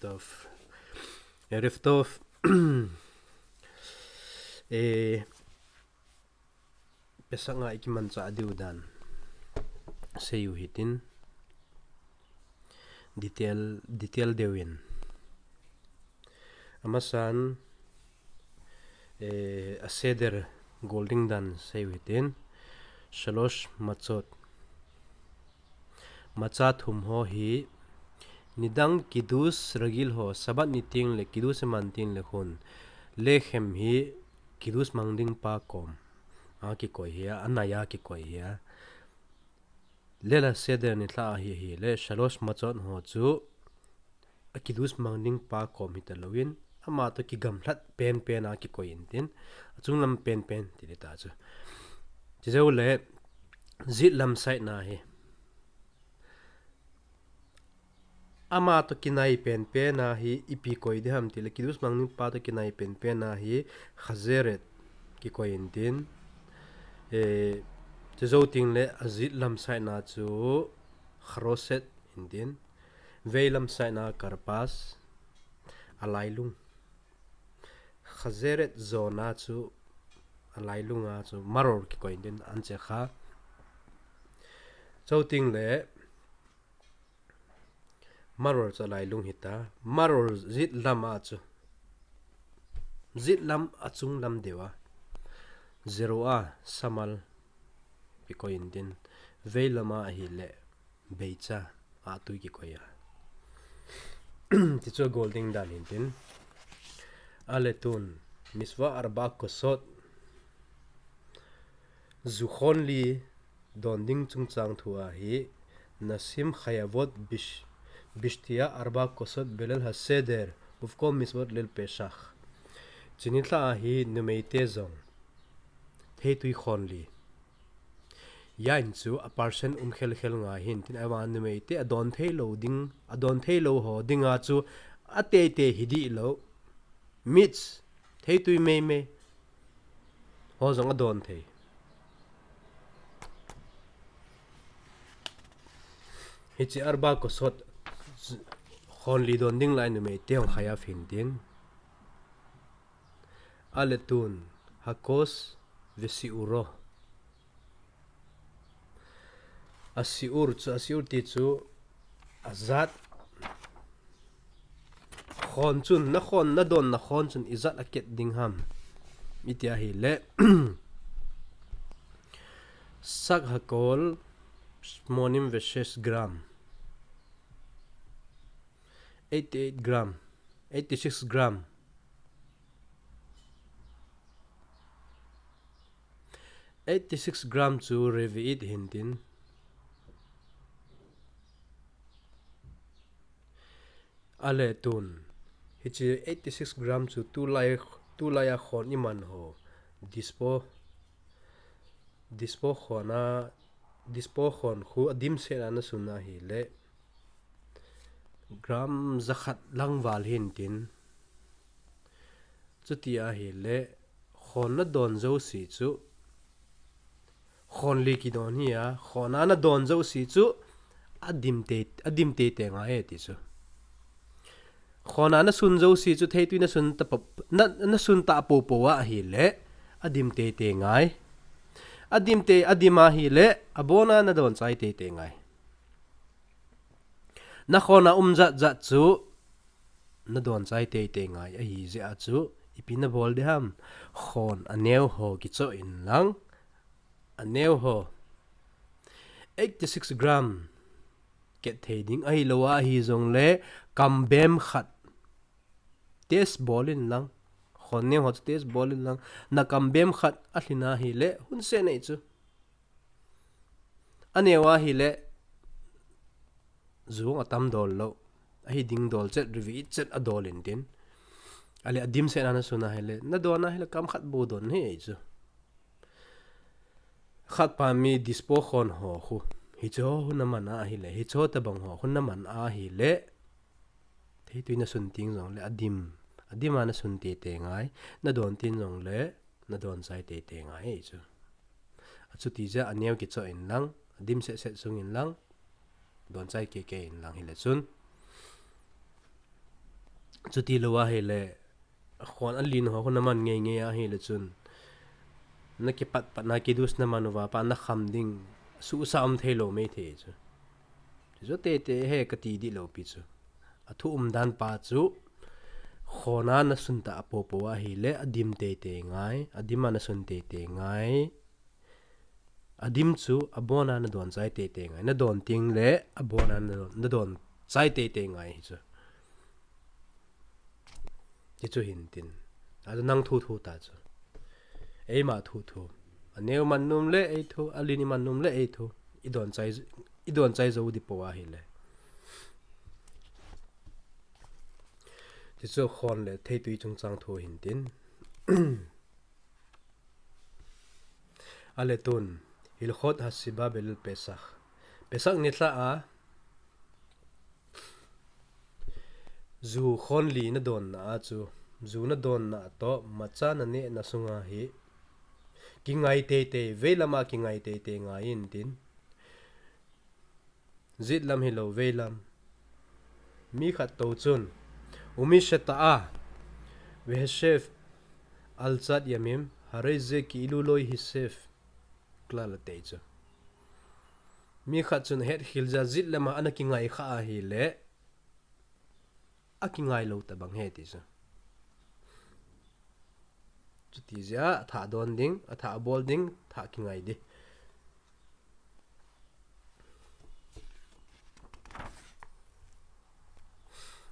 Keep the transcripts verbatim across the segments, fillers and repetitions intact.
Tov. Erev Tov. Eh, Pesach a ikimanchah diu dan seiyu hitin. Detail, detail deuvin. Amasan, eh, a Seder golding dan seiyu hitin. Shalosh matzot. Matzah thum ho hi, nidang kiddush ragil ho, Sabbath ni teng le kiddush eman teng le khun, lechem hi kiddush mang ding pa kom a kikoi hi a, anai a kikoi hi a. Lela Seder nilhah ahi, ahile, shalosh matzot ho chu, a kiddush mang ding pa kom hita louvin, ama toh kigamlat penpen a kikoi intin, achunglam penpen ti ding ta chu. Chujou le, jitlam side na hi. Ama toh kinai penpen a hi ipi koi ding ham tile, kiddush mang ding pa toh kinai penpen a hi, chazeret kikoi intin. Eh, chujou teng le, ajitlam side na chu, charoshet intin. Veilam side na karpas, alailung. Chazeret jona chu, alailunga chu, maror kikoi intin, anche kha. Chujou teng le, maror chu alailung hita, maror jitlam a chu, jitlam achunglam deuva, zeroa, shamal kikoi intin, veilam a ahile, beicha, atui kikoi a. Ti chu golding dan hintin. Ale tun, mitzvah arba kosot, ju khon li don ding chungchang thu ahi, נשים חייבות בש-, בשתייה ארבע כוסות בליל הסדר, ובכל מצוות ליל פסח. Chuni lha ahi numeite jong theitui khon li. Hia in chu a percent um khelkhel ngai hintin, ahivang numeite adon thei lou ding, adon thei lou ho dinga chu ateitei hi dih lou. Mix, theitui meimei ho jong adon thei. Hiche arba kosot khon li don ding lai numeite hung khaiya hintin. Ale tun, hakos vesiuro. A siur chu, a siur ti chu, ajat khon chun, na khon, na don na khon chun ijat a ket ding ham. Iti ahile, sag hakol, shmonim veshesh gram. Eighty-eight gram. Eighty-six gram. Eighty-six gram chu revi'it hintin. Ale tun. Hiche eighty-six gram chu tulai, tulai a khon iman ho. Dispo, dispo khon a, dispo khon khu adimset a nasun ahile. Gram jakhat lang val hintin. Chuti ahile, khon nadon jouse chu, khon li kidon hi a, khon a nadon jouse chu, adim tei, adim teitei ngai e ti chu. Khon a nasun jouse chu, theitui nasun ta po, na, nasun ta popo ahile, adim teitei ngai. Adim tei, adim ahile, abon a nadon chai teitei ngai. Na khon a um jat jat chu, nadon chai teitei ngai ahi jeh a chu, ipi nabol ding ham, khon aneo ho kichoh in lang, aneo ho. Eighty-six gram ket thei ding ahilou ahi jongle, kambem khat test bol in lang, khon neo ho chu test bol in lang, na kambem khat alhin ahile, hunse nei chu. Aneo ahile, jung atam dol lou. Ahi ding dol chet, revi'it chet adol intin. Ale adimset a nasun ahile, nadon ahile kam khat bou don hi ei chu. Khat pa mi dispo khon ho khu. Hiche ho khu naman ahile, hiche ho tabang ho khu naman ahile. Theitui nasun teng jongle, adim. Adim a nasun teitei ngai. Nadon teng jongle, nadon chai teitei ngai ei chu. Achuti jeh a aneo kichoh in lang, adim set set sung in lang, don chai keikei in lang hile chun. Chuti lou ahile, khon alen ho khu naman ngeingei ahile chun, nakipat pat na kiddush naman uva pat nakham ding, suhsa um thei lou maithei chu. Chu teitei ahi kati dih lou pi chu. Athu umdan pa chu, khon a nasun ta apopo ahile, adim teitei ngai, adim a nasun teitei ngai. Adim chu abon a nadon chai teitei ngai. Nadon teng le abon a nadon, nadon chai teitei ngai hi chu. Hichu hintin. Achu nang thu thu ta chu. Eima thu thu. Aneo man nom le eithu, alen iman nom le eithu. Idon chai, idon chai jou ding pou ahile. Hichu khon le theitui chungchang thu hintin. Ale tun, Hilchot HaShiva Beleil Pesach. Pesach nilhah a, ju khon li nadon na a chu, ju nadon na toh, macha naneh na sunga hi, kingai teitei, veilam a kingai teitei ngai intin. Jetlam hilou veilam. Mi khat tou chun, Umisheta'a veheshev al tzad yamim, harei ze ki'ilu lo hishev klal ati chu. Mi khat chun ahet khel jeh a jetlam a ana kingai kha ahile, akingai lou tabang ahi ti chu. Chuti jeh a, athah don ding, athah bol ding, thah kingai ding.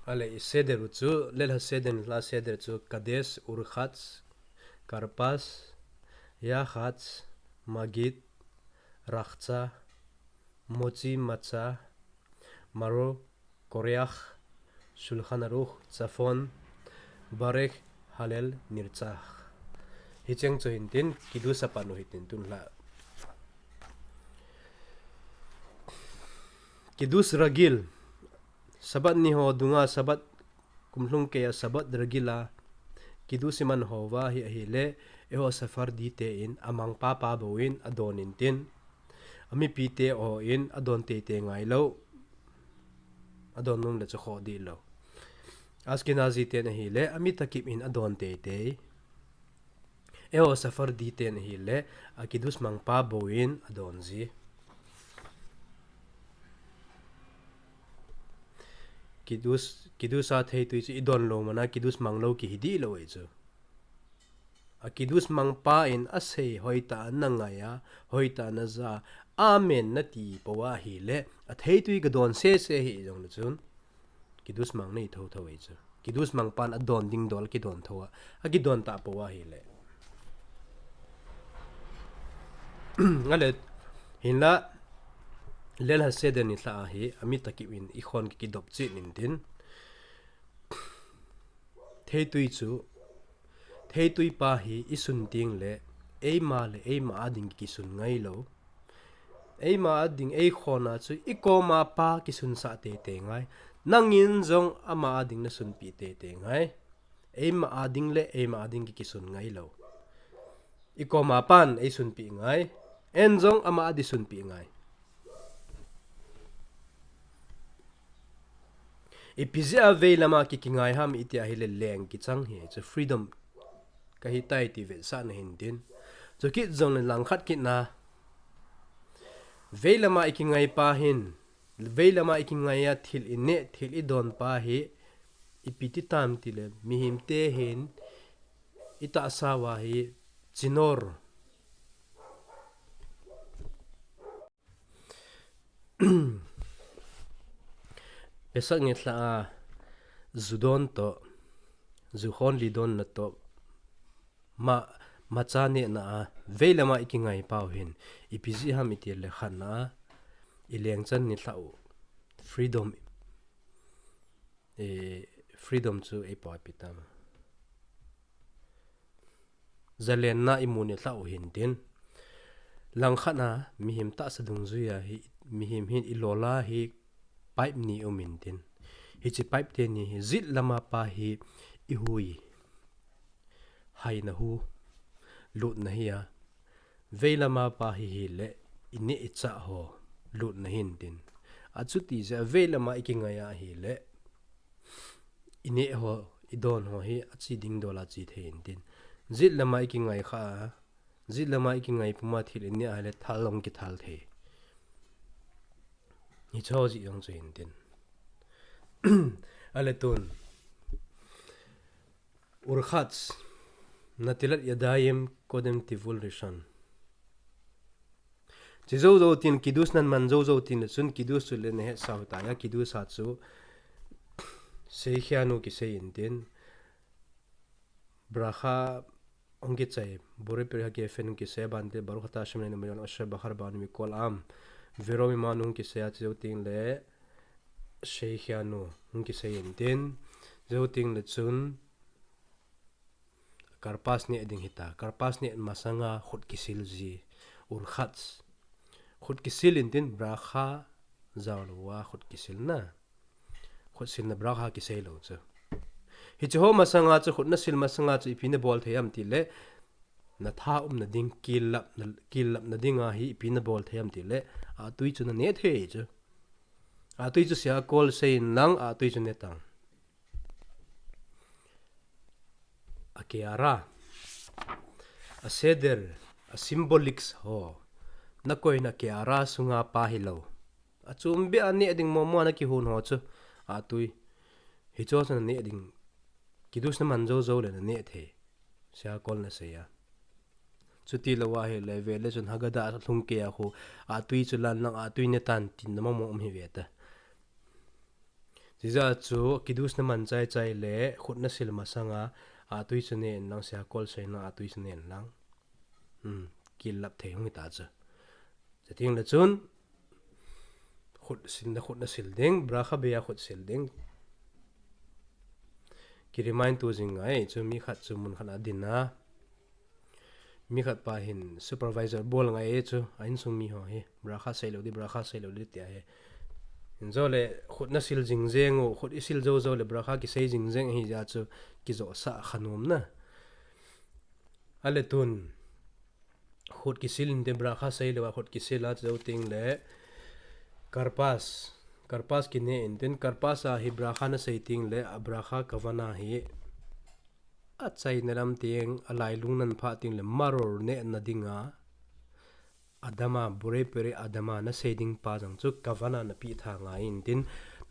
Ale i seder u chu, Leil HaSeder, la seder chu, Kadesh, Urchatz, Karpas, Yachatz, Magid, Rachza, Motzi, Matzah, Maror, Koreach, Shulchan Aruch, Tzafon, Barech, Halel, Nirtzach. Hicheng chu hintin, Kiddush apan u hitin tun la. Kiddush Ragil, Sabbath ni ho dunga Sabbath kumlhung keiya Sabbath Ragil a, Kiddush iman hou va hi ahile, eiho Sephardi te in, amang papa bou in, adon intin. Amipi te ho in, adon teitei ngai lou. Adon nom le chu khoh dih lou. Ashkenazi ten ahile, ami takip in adon teitei. Eiho Sephardi ten ahile, a Kiddush mang pa bou in adon ji. Kiddush, Kiddush a theitui chu idon lou mana Kiddush mang lou kihi dih lou ahi chu. A Kiddush mang pa in asei hoitah a nangai a, hoitah a naja, Amen nati pou ahile, a theitui kadon sese hih jongle chun, Kiddush mang nei thotho ahi chu. Kiddush mang pan adon ding dol kidon tho a, akidon ta pou ahile. Ale, hinla, Leil HaSeder nilhah a hi, ami takip in ikhon kikidop chet intin. Theitui chu, theitui pa hi isun teng le, eima le eima a ding kisun ngai lou. Eima a ding eikhon a chu, ikoma pa kisunsah teitei ngai. Nangin jong ama a ding nasunpeh teitei ngai. Eima a ding le eima a ding kikisun ngai lou. Ikoma pan eisunpeh ngai. Eijong ama a ding sunpeh ngai. Ipi jeh a veilam a kikingai ham iti ahile leng kichang hi chu freedom kahitai ti vetsahna hintin. Chukit jongle langkhat kitna. Veilam a ikingai pa hin, veilam a ikingai a thil ineh, thil idon pa hi, ipi ti tam tile, mihem te hin, itahsa uva hi, tzinor. Pesach nilhah a, ju don toh, ju khon li donna toh, ma, macha nehna a, veilam a ikingai pau hin, ipi jeh ham itile khatna a, ileng chan nilhah u, freedom, eh, freedom chu eipoi pi tam. Zalenna imu nilhah u hintin. Langkhat a, mihem tahsa dungjuia hi, mihem hin ilola hi pipe ni um intin. Hiche pipe teni hi, jetlam a pa hi ihui. Haina hu, lutna hi a. Veilam a pa hi hile, ineh ichah ho, lutna hintin. Achuti jeh a veilam a ikingai ahile, ineh ho, idon ho hi achi ding dola chi thei intin. Jet lama ikingai kha a, jet lama ikingai puma thil ineh ahile thal hung kithal thei. Hiche ho jeh jong chu hintin. Ale tun. Urchatz, natilat yadayim kodem tivul rishon. Chi jou jou tin, kiddush naman jou jou tin le chun kiddush chu le nahet sau ta ya, kiddush a chu sheikhianu kisei intin. Bracha hung kichai, Borei Peri HaGefen hung kisei, bante Baruch Ata Hashem Eloheinu Melech Haolam Asher Bachar Banu Mikol Am, Vero Mimanu hung kisei a, chi jou teng le sheikhianu hung kisei intin, jou teng le chun karpas neh ding hita, karpas neh masanga khut kisil ji, urchatz. Khut kisil intin bracha jao lou a khut kisil na. Khut silna bracha kisei lou chu. Hiche ho masanga chu, khut nasil masanga chu ipi nabol thei ham tile, natha umna ding, killap na, killapna dinga hi ipi nabol thei ham tile, atui chu naneh thei chu. Atui chu seha kol sei inlang, atui chu ne tang. A kehara, a seder, a symbolics ho. Nakoina kehara sunga pa hilou. Achom beh a neh ding momo a nakihon ho chu. Atui. Hicho chu naneh ding. Kiddush naman jou jou le naneh thei. Seha kol nasei a. Chuti lou ahile vele chun Haggadah a lhung kei a khu. Atui chu lan lang, atui ne tan tin na momo um hi ve ta. Chijeh a chu kiddush naman chai chai le khut nasil masanga atui chu ne inlang, seha kol sei inlang, atui chu ne inlang. Hmm, killap thei hung hita chu. Chuteng le chun khut sil na, khut nasil ding, bracha bei a khut sil ding. Ki remind tu jing ngai chu, mi khat chu mun khat a din a. Mi khat pa hin supervisor bol ngai e chu, a insung mi ho hi. Bracha sei lou di, bracha sei lou di tia hi. Injo le khut nasil jing jeng u, khut isil jou jou le bracha kisei jing jeng hi ja chu kijo sa kha nom na. Ale tun. Khut kisil intin bracha sei lou a khut kisil a chu jou teng le karpas. Karpas kine intin karpas a hi bracha nasei teng le a bracha kavana hi. Achaina lam teng, alailung nan pha teng le maror neh na dinga, adama, Borei Peri adama nasei ding pa jong chu kavana napeh tha ngai intin,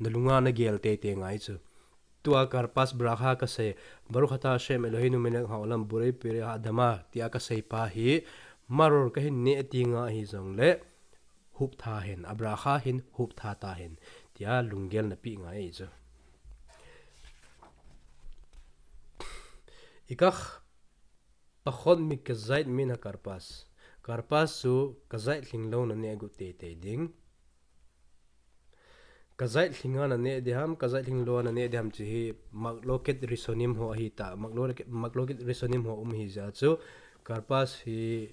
nalunga nagel tei tei ngai chu. Tua karpas bracha kasei, Baruch Ata Hashem Eloheinu Melech Haolam Borei Peri Adama, tia kasei pa hi, maror kahin neh teng ahi jong le, hup tha hen, a bracha hin hup tha ta hen, tia lunggel napeh ngai chu. Ikach pachot mikazait min hakarpas. Karpas chu kazait lhing lou naneh got tei tei ding. Kazait lhinga naneh ding ham, kazait lhing lou a naneh ding ham chu hi machloket rishonim ho ahi ta, machloket, machloket rishonim ho um hi ja chu karpas hi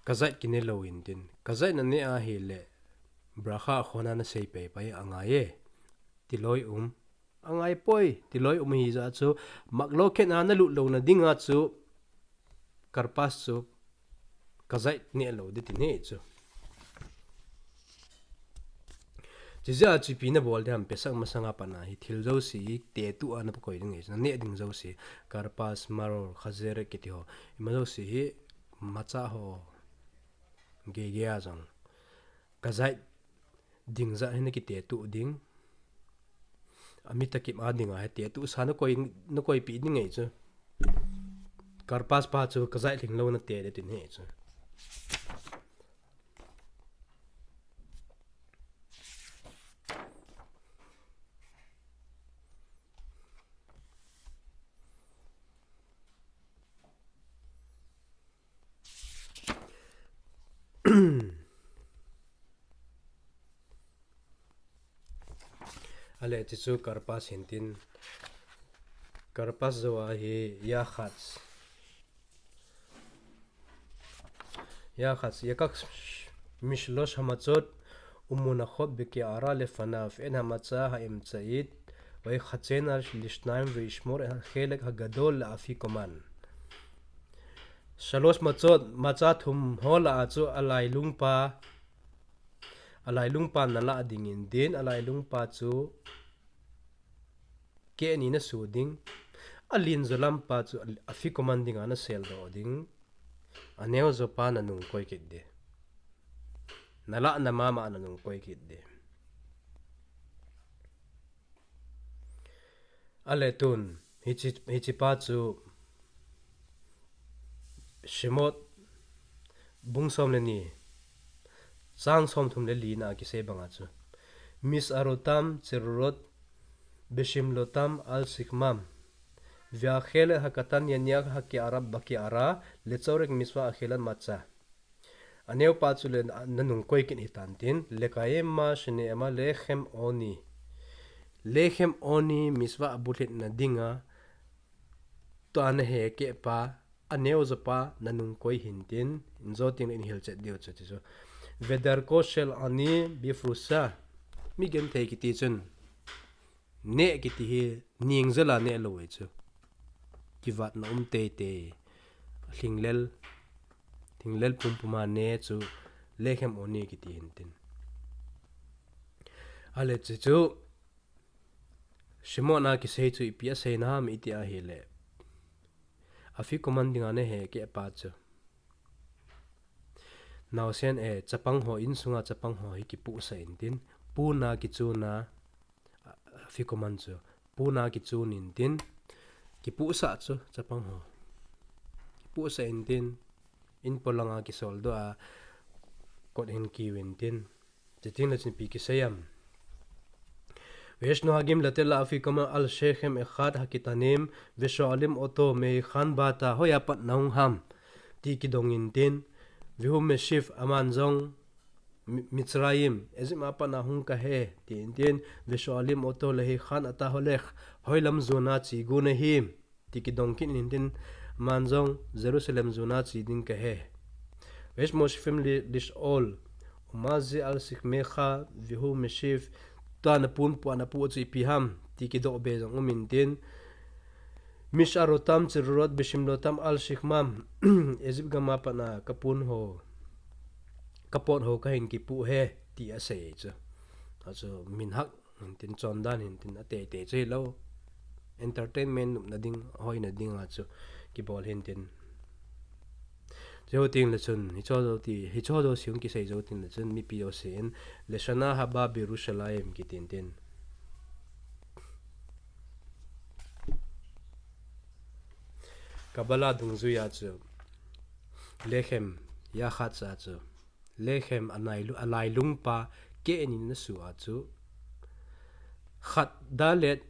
kazait kine lou intin. Kazait naneh ahile, bracha akhona nasei pei pei angai e. Ti loi um. Angai poi, ti loi um hi ja chu, machloket a nalut lou na dinga chu, karpas chu, kazait neh lou di ti ne chu. Chijeh a chu ipi nabol di ham, Pesach masanga pat a hi thil jouse hi tetu a napakoi ding e chu, naneh ding jouse, karpas, maror, chazer kiti ho. Ima jouse hi macha ho. Gei gei a jong. Kazait ding jat hi nakitetu ding. Ami takim a dinga hi tetu sa nakoi, nakoipeh ding e chu. Karpas pa chu kazait lhing lou nate de tin hi chu. Ale, ti chu karpas hintin. Karpas jou a hi yachatz. Yachatz, yakach mishlosh hamatzot, umunachot beke'ara lefanav, en hamatza ha'emtsa'it, vayichatzener lishnayim ve'ishmor et hachelek hagadol le'afikoman. Shalosh matzot, matza thum ho lah a chu alailungpa, alailungpa nalah dingin din, alailungpa chu keh ni na su ding. Alen jo lam pa chu afikoman dinga na seldoh ding. Aneo jo pa na nungkoi kit ding. Na lah na mama na nungkoi kit ding. Ale tun, hichi, hichi pa chu Shemot bung som le ni, chang som thum le li na kisei banga chu. Misharotam, Cherurot, Beshimlotam, Al Shikmam. Ve'achel et hakatan yaniach ha'ke'arab ba'ke'ara, letzorech mitzvah achelat matzah. Aneo pa chu le na nungkoi kit hitan tin, lekayem ma shene'emar lechem oni. Lechem oni mitzvah abulhit na dinga, tua na hekeh pa, aneo jo pa na nungkoi hintin, in jo tin in hilchet diu chu ti chu. Vedarko shel ani bifrusa. Mi genthei kiti chun, neh kiti hi ning jala neh lou e chu. Kivat na um teitei. Lhinglel, lhinglel pumpuma neh chu lechem oni kiti hintin. Ale chu chu, Shemot na kisei chu ipi asei nam iti ahile. Afikoman dinga na hekeh pa chu. Naosen e, chapang ho, insunga chapang ho hi kipuhsah intin. Puna kichuna, afikoman chu. Puna kichun intin. Kipuhsah chu, chapang ho. Kipuhsah intin. In polanga kisoldoh a, kot hin kiu intin. Chuting le chun ipi kisei am. Ve'esh nohagim lateh la'afikoman al shechem echad hakitanim, ve'sho'alim oto me'hichan bata, hoiya pat nahung ham, ti kidong intin, vehu meshiv, aman jong, Mi-, Mitzrayim, Egypt a pat nahung kahi, ti intin, ve'sho'alim oto lehichan ata holech, hoilam jona che gu nahim, ti kidong kit intin, aman jong Jerusalem jona che ding kahi. Ve'esh moshivim li-, lish'ol, umaze al shikmecha, vehu meshiv, tua na pun pua na pu chu ipi ham, ti kidoh be jong um intin, Misharotam, Cherurot, Beshimlotam, al shikmam, Egypt gam a pat na kapun ho, kapot ho kahin kipuh e, ti asei chu. Achu minhag hintin, chondan hintin, ateitei chu hilou. Entertainment nopna ding, hoina dinga chu kibol hintin. Chuting le chun, hicho jouse, hicho jouse hung kisei jouting le chun, mipi jousen, Leshana haba b'Yerushalayim kitin tin. Kabbalah dungjuia chu, lechem, yachad sa chu. Lechem anai lu-, alailung pa keh ni na su a chu. Chad dalet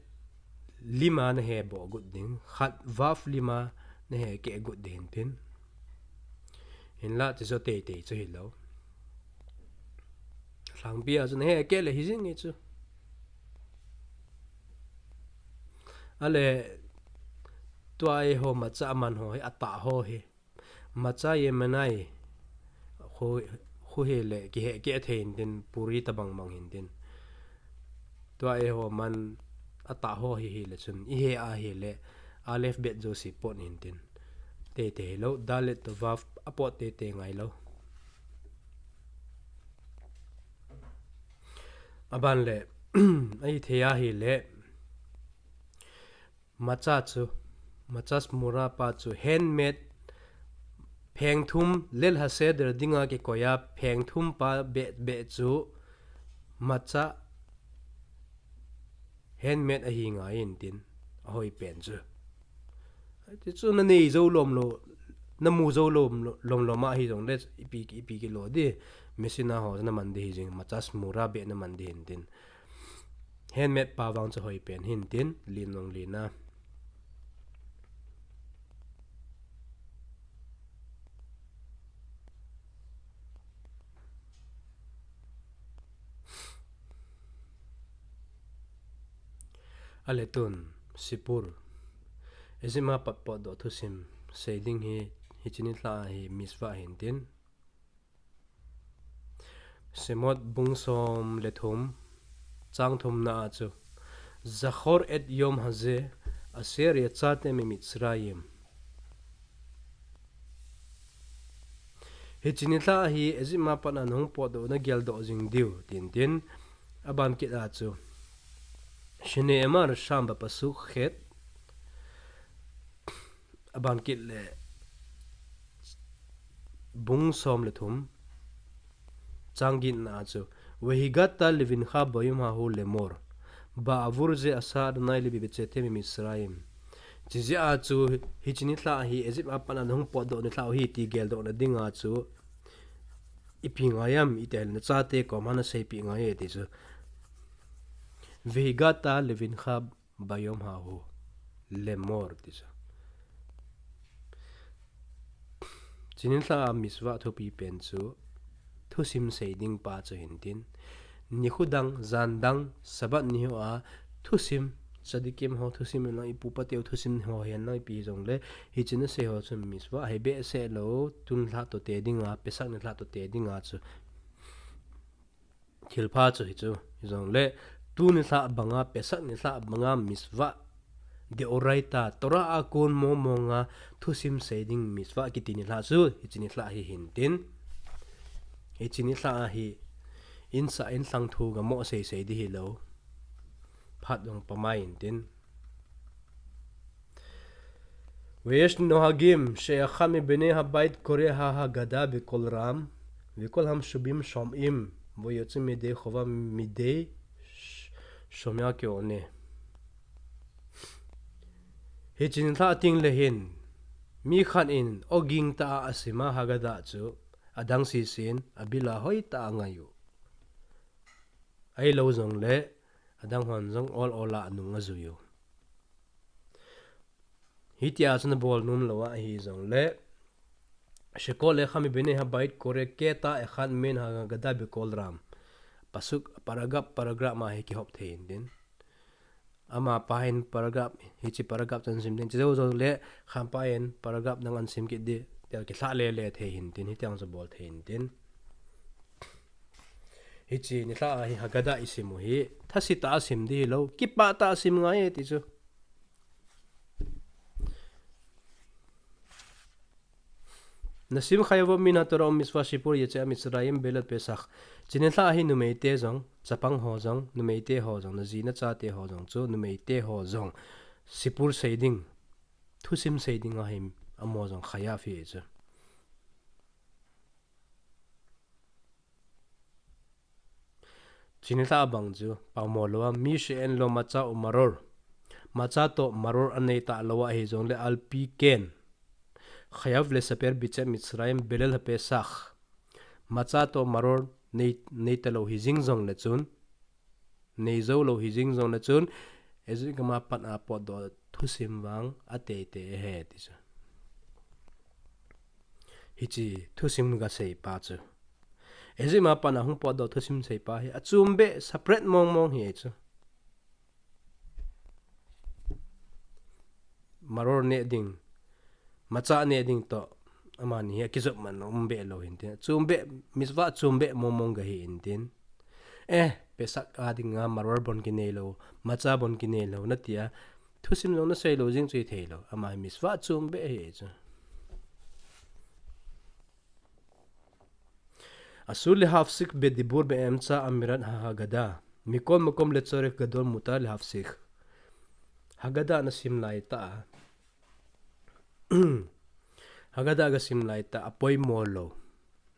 lima na heboh got ding. Chad vav lima na hekeh got ding tin. Hinlah ti chu teitei chu hilou. Lhangpi a chu na hekeh le hijing e chu. Ale tua eiho matzah aman ho hi atah ho hi. Matzah Yemenai khu, khu hile kihekeh thei hintin puri tabang bang hintin. Tua eiho man atah ho hi hile chun ihe ahile aleph bet jouse pot hintin. Teitei hilou, dalet to vav apot teitei ngailou. Aban le, ahithei ahile, Matzah chu, matzah shmura pa chu handmade pheng thum, Leil HaSeder dinga kikoiya pheng thum pa beh, beh chu matzah handmade ahi ngai intin, ahoipen chu. Ti chu na nei jou lom lou, na mu jou lom lou, lom lom ahi jongle, ipi, ipi kilo di, machine a ho na man di hijing, matzah shmura beh na man di hintin. Handmade pa vang chu hoipen hintin, lin long lin a. Ale tun, sipur. Egypt a pat potdoh thusim sei ding hi, hiche nilhah hi mitzvah hintin. Shemot bung som le thum, chang thumna a chu, Zachor et yom hazeh, asher yatzatem miMitzrayim. Hiche nilhah hi Egypt a pat na nahung potdoh na geldoh jing diu, tin tin, aban kit a chu, Shenamar Sham ba pasuk khet, abang kit le bung som le thum, chang gitna chu, Vehigata levincha bayom hahu lemor, ba avur ze asa Adonai lebi bechete mi Mitzrayim. Chijeh a chu hiche nilhah hi Egypt a pat a nahung potdoh nilhah hi ti geldohna dinga chu ipi ngai am, iti ahile nachate koma naseipi ngai e ti chu. Vehigata levincha bayom hahu lemor ti chu. Hiche nilhah a mitzvah thupi pen chu thusim sei ding pa chu hintin. Nikho dang, jan dang, Sabbath ni hoa thusim, tzadikim ho thusim lang, ipu ipa teu thusim ho hen lang ipi hijongle, hiche nasei ho chu mitzvah ahi behseh lou, tu nilhah toh te dinga, Pesach nilhah toh te dinga chu thilpha chu hichu, hijongle, tu nilhah banga, Pesach nilhah banga mitzvah, deoraita, Torah a kon mong monga thusim sei ding mitzvah kiti nilhah chu hiche nilhah hi hintin. Hiche nilhah hi insah inlhang thu gamo sei sei di hilou, phat jong pamai intin. Veyesh nohagim she'echad mibnei habait kore ha Haggadah bekol ram, vekol hamshubim shom'im, veyotze yede chova midei sh-, shomea ke'one. Hiche nilhah teng le hin, mi khat in oging tah a asima Haggadah chu, adang sisin, abil a hoitah a angai u. Ahilou jongle, adang hon jong ol ol a anung ajui u. Hitia chu nabol nom lou ahi jongle, she'echad mibnei habait kore keta echad min Haggadah bekol ram. Pasuk, paragraph, paragraph ma hi kihop thei intin. Amapa hin paragraph, hiche paragraph chu ahin sim ding. Chujou jou le, khampa hin paragraph dang ahin sim kit ding. Tia kilhah le le thei hintin, hitiang chu bol thei hintin. Hiche nilhah a hi Haggadah isim u hi, thase tah a sim di hilou, kipah tah a sim ngai e ti chu. Noshe'im chayavot min haTorah umitzvot shipur yetziat Mitzrayim beleil Pesach. Hiche nilhah a hi numeite jong, chapang ho jong, numeite ho jong, naji nachate ho jong chu, numeite ho jong, shipur sei ding, thusim sei ding ahi, amaho jong chayav ahi chu. Hiche nilhah a bang chu, pamo lou a, mi she'en lo matzah umaror. Matzah toh maror anei talou ahi jongle al pi ken. Chayav lesaper beyetziat Mitzrayim beleil haPesach. Matzah toh maror nei, nei talou hijing jongle chun. Nei jou lou hijing jongle chun. Egypt gam a pat a potdoh thusim vang ateitei ahi ti chu. Hiche thusim gasei pa chu. Egypt a pat a hung potdoh thusim sei pa hi achom beh separate mong mong ahi chu. Maror neh ding, matzah neh ding toh, amani hi akijopmatna um beh lou hintin. Achom beh, mitzvah achom beh mong mong gahi intin. Eh, Pesach a dinga maror bon kinei lou, matzah bon kinei lou, natia, thusim jong nasei lou jing chu hithei lou. Ama hi mitzvah achom beh ahi chu. אסור להפסיק בדיבור באמצע אמירת ההגדה. מכל מקום לצורך גדול מותר להפסיק. Haggadah nasim laitah a, Haggadah gasim laitah a apoimo lou.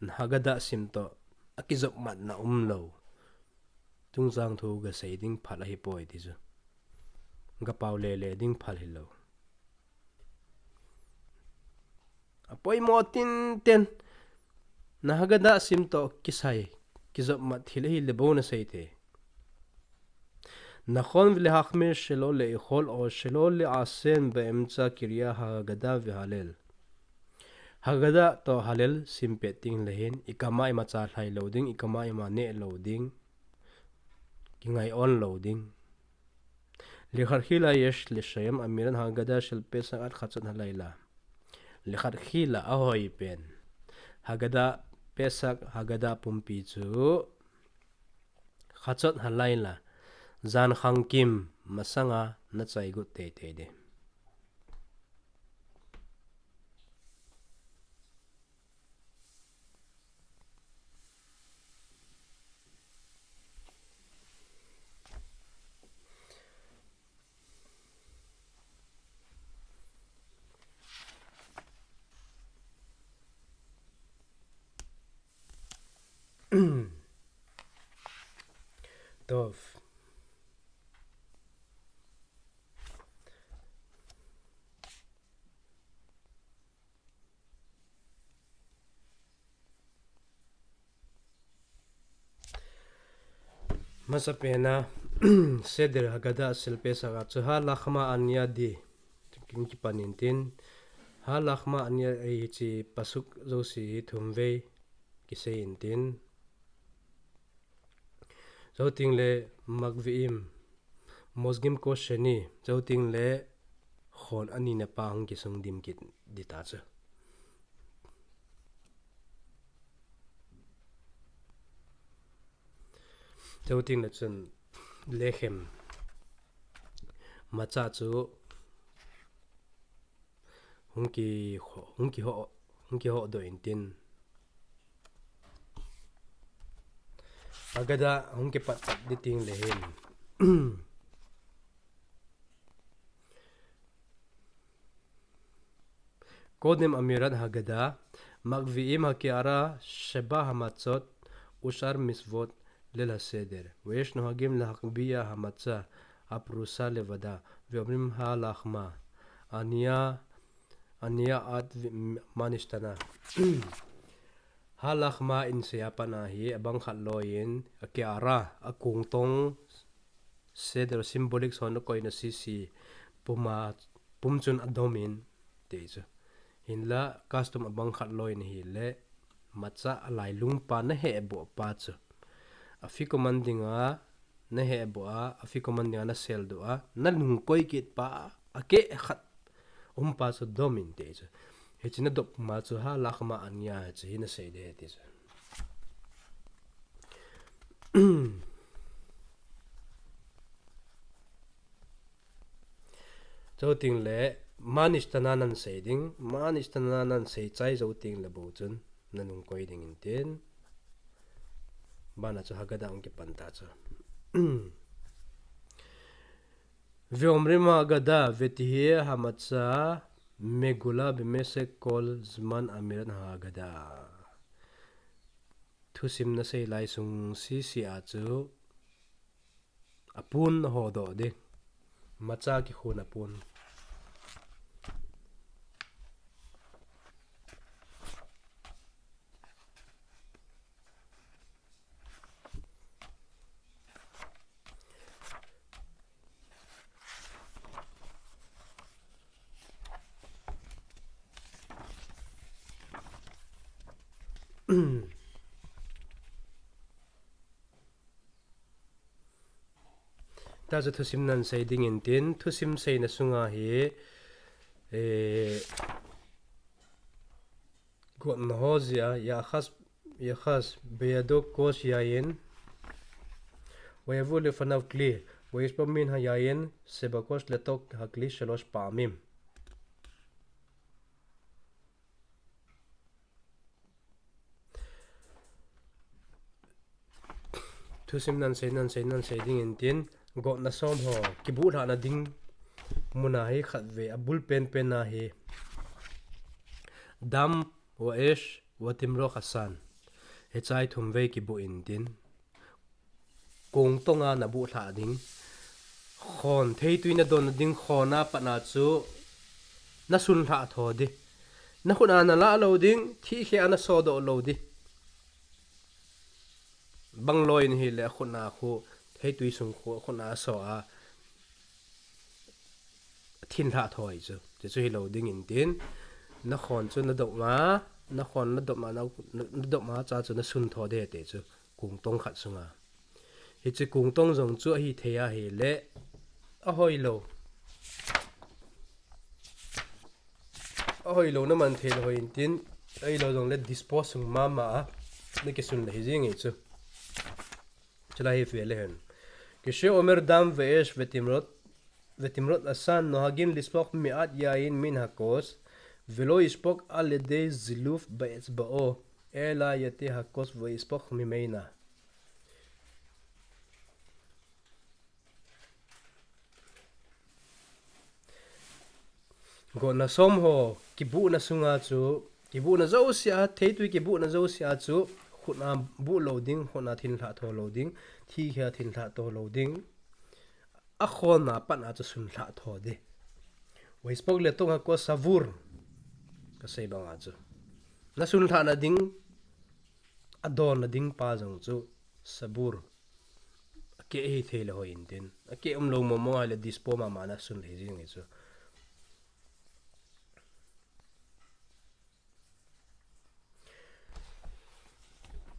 Haggadah sim toh akijopmatna umlou. Chungchang thu gasei ding phal ahipoi ti chu. Gapao lele ding phal hilou. Apoimo tinten. Na Haggadah sim toh kisai, kijopmat thil ahile bou nasei thei. נכון להחמיר שלא לאכול או שלא לעשן באמצע קריאת ההגדה והלל. Haggadah toh Hallel sim pet teng le hin, ikam a imacha lhai lou ding, ikam a ima neh lou ding, kingai on lou ding. לכתחילה יש לסיים אמירת ההגדה של פסח עד חצות הלילה. לכתחילה, ahoipen. Haggadah, Pesach, Haggadah pumpi chu, חצות הלילה, jan khangkim masanga nachai got teitei ding. טוב. Masapen a, Seder Haggadah silpeh sanga chu ha lachma anya di. Kin kipan intin. Ha lachma anya ei chi pasuk jouse hi thumvei kisei intin. Jouteng le Makvi'im, Mozgim Kosheni, jouteng le khon anina pa hung kisung dim kit dita chu. Jouteng le chun lechem macha chu hung kiho, hung kiho, hung kiho doh intin. Haggadah hung kipat pat di teng le hin. Kodim Amirat Haggadah, Makvi'im Hake'ara, Sheba Hamatzot, Ushar Mitzvot, Leil HaSeder, Ve'esh Nohagim Lahakbi'a Hamatza, Aprusa Levada, Ve'omrim Ha Lachma, Anya, Anya At Ma Nishtana. Ha lachma in seia pat ahi, abang khat loiyin, Hake'ara, akongtong, Seder symbolic son akoina sese puma, pum chun adomin, ti chu. Hinla, custom abang khat loiyin ahile, macha alailung pa naheboh pa chu. Afikoman dinga, naheboh a, afikoman dinga naseldoh a, nalungkoi kit pa, akeh khat um pa chu domin ti chu. Hiche nadop ma chu ha lachma anya hiche hi nasei ding ti chu. Jouteng le, Ma Nishtana nasei ding, Ma Nishtana nasei chai jouteng le bou chun, nalungkoi ding intin. Bana chu Haggadah hung kipan ta chu. Ve'omrim Haggadah, Ve'tehi Hamatza Megula Bemesek Kol Zman Amirat Haggadah. Thusim nasei lai sung sese a chu apun nahodoh ding. Macha kikhun apun. Tachu thusim nasei ding intin, thusim seina sunga hi, eh, gotna ho jeh a, Yachas, Yachas, Beyado Kos Yayin, Vayavu Lefanav Kli, Vayishba Min Hayayin, Sheba Kos Letok Hakli Shalosh Pa'amim. Thusim nasei, nasei, nasei ding intin, gotna som ho, kibuh lhahna ding muna hi khatvei, abul penpen a hi. Dam, Vaesh, Vatimroch Asan. Hiche thumvei kibuh intin. Kongtonga nabuh lhah ding. Khon, theitui nadon ding khon a pat a chu nasun lhah tho ding. Nakhut a nalah lou ding, thihkheh a nasodoh lou ding. Bang loiyin ahile akhut a khu, theitui sung khu, akhut a aso a, athin lhah tho ahi chu. Chuchu hilou ding intin. Nakhon chu nadop ma, nakhon nadop ma, na, nadop ma cha chu nasun tho ding ti chu. Kongtong khat sunga. Hiche kongtong jong chu ahithei ahile, ahoilou. Ahoilou naman thei lou hoi intin, ahilou jongle dispose sung mama a, nakisun le hijing ahi chu. Chulai hi ve le hen. Kishe omer dam ve'esh vetimrot, vetimrot asan nohagim lispoch me'at yayin min hakos, velo yishpoch al yedei ziluf be'etzba'o, ela yete hakos ve'yishpoch mimeina. Gotna som ho, kibuhna sunga chu, kibuhna jousea, theitui kibuhna jousea chu, Khut a buh lou ding, khut a thinlhah tho lou ding, thi khia thinlhah tho lou ding. A khon a pan a chu sunlhah tho ding. Vespok le tong a ko savur. Ka sei bang a chu. Na sunlhah na ding, a don na ding pa jong chu savur. A ke hi thei le hoi intin. A ke um lou mo mo hai le dispo ma ma na sun le jing chu.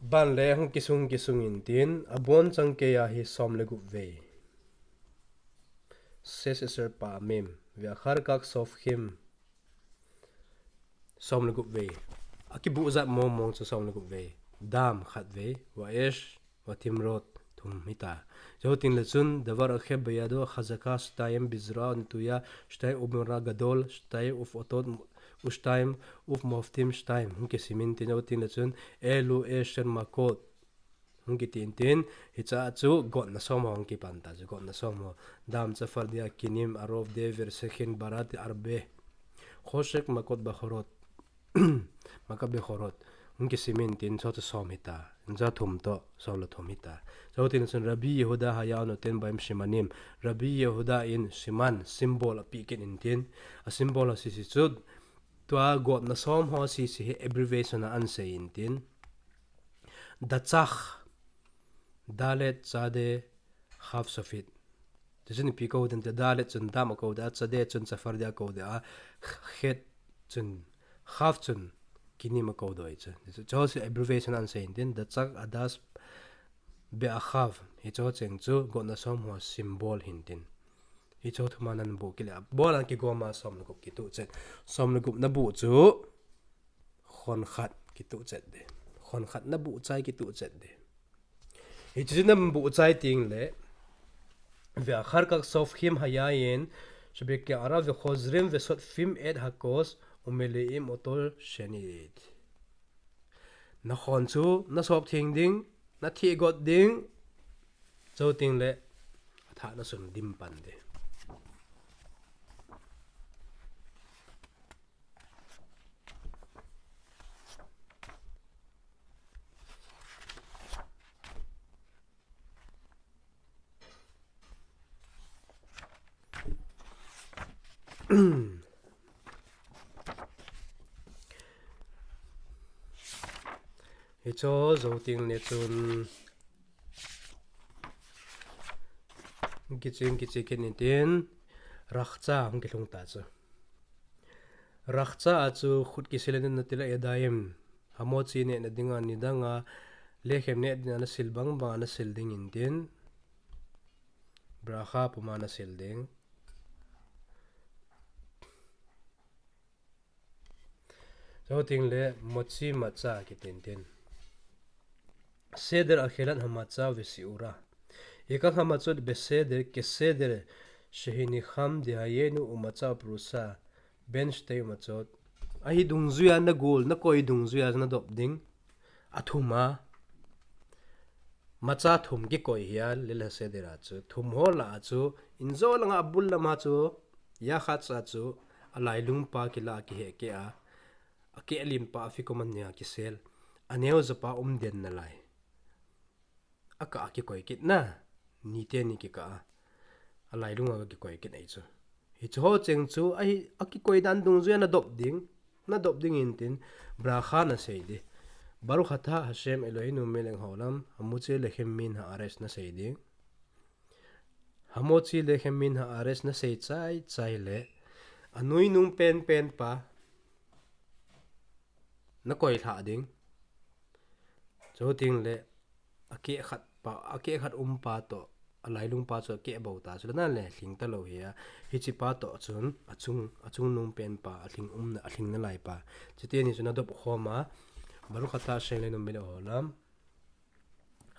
Ban le hung kisung kisung intin, a bon chang kei a hi som le gup vei. Ses eser pa mim, ve a khar kak sof khim, som le gup vei. A kibu zat mong mong chu som le gup vei. Dam khat vei, va esh, Vatimrot thum hita. Chuteng le chun, Davar Akheb Beyado, Chazaka Shtaim, Bizra Nituya Shtaim, Umra Gadol Shtaim, Uf Otot Ushtaim, Uf Moftim Shtaim. Hung kisimin tin chuteng le chun, Elu Eshen Makot. Hung kitin tin, hicha chu gotna som hung kipan ta chu gotna som ho. Dam Chafardia Kinim Arov Dever Sekhin Barat Arbe. Khoshek Makot Bakhorot. Makabe Khorot. Hung kisimin tin, so chu som hita. Inja thum to, so la thum hita. So tin sun Rabbi Yehuda Hayano ten baim simanim. Rabbi Yehuda in siman, symbol a pikin intin. A symbol a sisi chu, tua gotna som ho sisi he abbreviation a an sei intin. Dachach, Dalet, Chade, Chav Sofit. Tichun ipi ko den te Dalet chun dam a ko de a, Chade chun Chafardia ko de a, Chet chun, Chav chun, Kinim a ko doi chu. Chu si abbreviation an sei intin, Dachach, Adas, Be a Chav. Hi chu cheng chu, gotna som ho symbol hintin. Hi chu thuma nan bu kile a, bol an kigoma som le gup kitu chet. Som le gup na bu chu, Khon khat kitu chet de. Khon khat na bu chai kitu chet de. Hichu na bu chai ting le. Ve a khar kak sof khim hayayin. Shebeke ara ve khozrim ve sot fim et hakos umele im otol shenit. Na khon chu, na sop thing ding, na thi got ding. Chuteng le, a tha na sun dim pan de. Hicho zo ting le chun kiching kiching kin tin rakcha hung kilhung ta chu. Rakcha a chu khut kisil in na tila edaim. Hamochi ne na dinga ni danga lechem ne dinga na sil bang bang na sil ding intin. Bracha puma na sil ding. Chuteng le mochi macha kitin tin. Seder achelat hamacha vesiura. Ikach hamatzot beseder keseder shehinicham dehayenu umacha uprusa ben shtei umatzot. Ahi dungjuia na gol, na koi dungjuia na dop ding. Athum a. Macha thum kikoi hia, Leil HaSeder a chu. Thum ho la a chu. Injo langa abul lama chu. Yachatz a chu. Alailung pa kila kihe ke a. Ake lim pa afikoman nia kisel. Aneo japa um den nalai. Aka a kikoi kit na. Nite ni kika a. Alailung a kikoi kit ei chu. Hichu ho cheng chu, ahi, akikoi dan dungjuia na dop ding. Na dop ding intin. Bracha na sei di. Baruch ata Hashem Eloheinu melech haolam. Hamochi lechem min haaretz na sei ding. Hamochi lechem min haaretz na sei chai chai le. Anui nung pen pen pa. Na koi lha ding. Chuteng le. Ake khat pa, ake khat um pa to, alailung pa chu ake bou ta chu le na le, hling ta lo hi a. Hichi pa to chun, achung, achung nung pen pa, ahling um na, ahling nalai pa. Chuteni chu na dop khom a, Baruch ata Hashem Eloheinu melech haolam.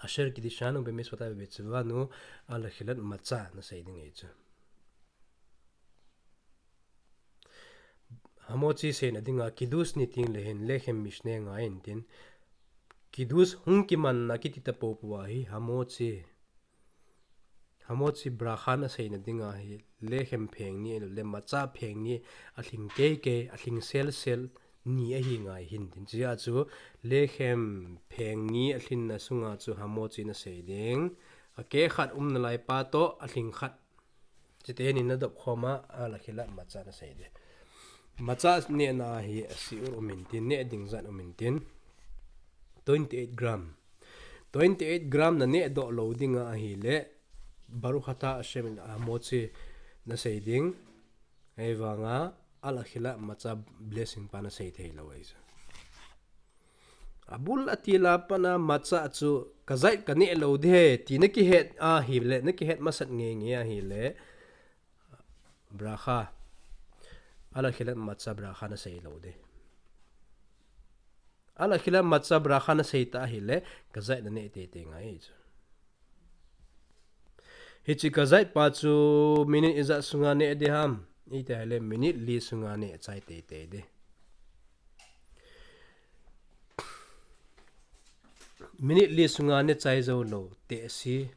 Asher kiddushanu bemitzvotav vebetzevav al achelat matzah na sei ding ei chu. Hamochi seina dinga kiddush ni ting le hin lechem mishne ngai intin. Kiddush hung kimanna kiti ta popo a hi hamochi. Hamochi bracha na seina dinga hi lechem pheng ni le matzah pheng ni ahling kei kei, ahling sel sel. ni ahi ngai hin tin. Chia chu lechem pheng ni alhinna sunga chu hamochi nasei ding. Akeh khat umna lai pa toh alhing khat. Chite ni nadop khom a, al akhila matzah nasei ding. Matzah nehna hi shiur um intin, neh ding jat um intin. Twenty-eight gram. Twenty-eight gram naneh doh lou dinga ahile, Baruch atah Hashem, hamochi nasei ding. Ahivanga, al akhila matzah blessing pa nasei thei lou ahi chu. Abul atila pat a matzah chu kazait kaneh lou ding ahi, ti nakihet ahile, nakihet masat ngeingei ahile, bracha. Al akhila matzah bracha nasei lou ding. Al akhila matzah bracha nasei ta ahile, kazait naneh teitei ngai chu. Hiche kazait pa chu minute ijat sunga neh ding ham? Iti ahile minute li sunga neh chai teitei ding. Minute li sunga neh chai jou lou, tehse,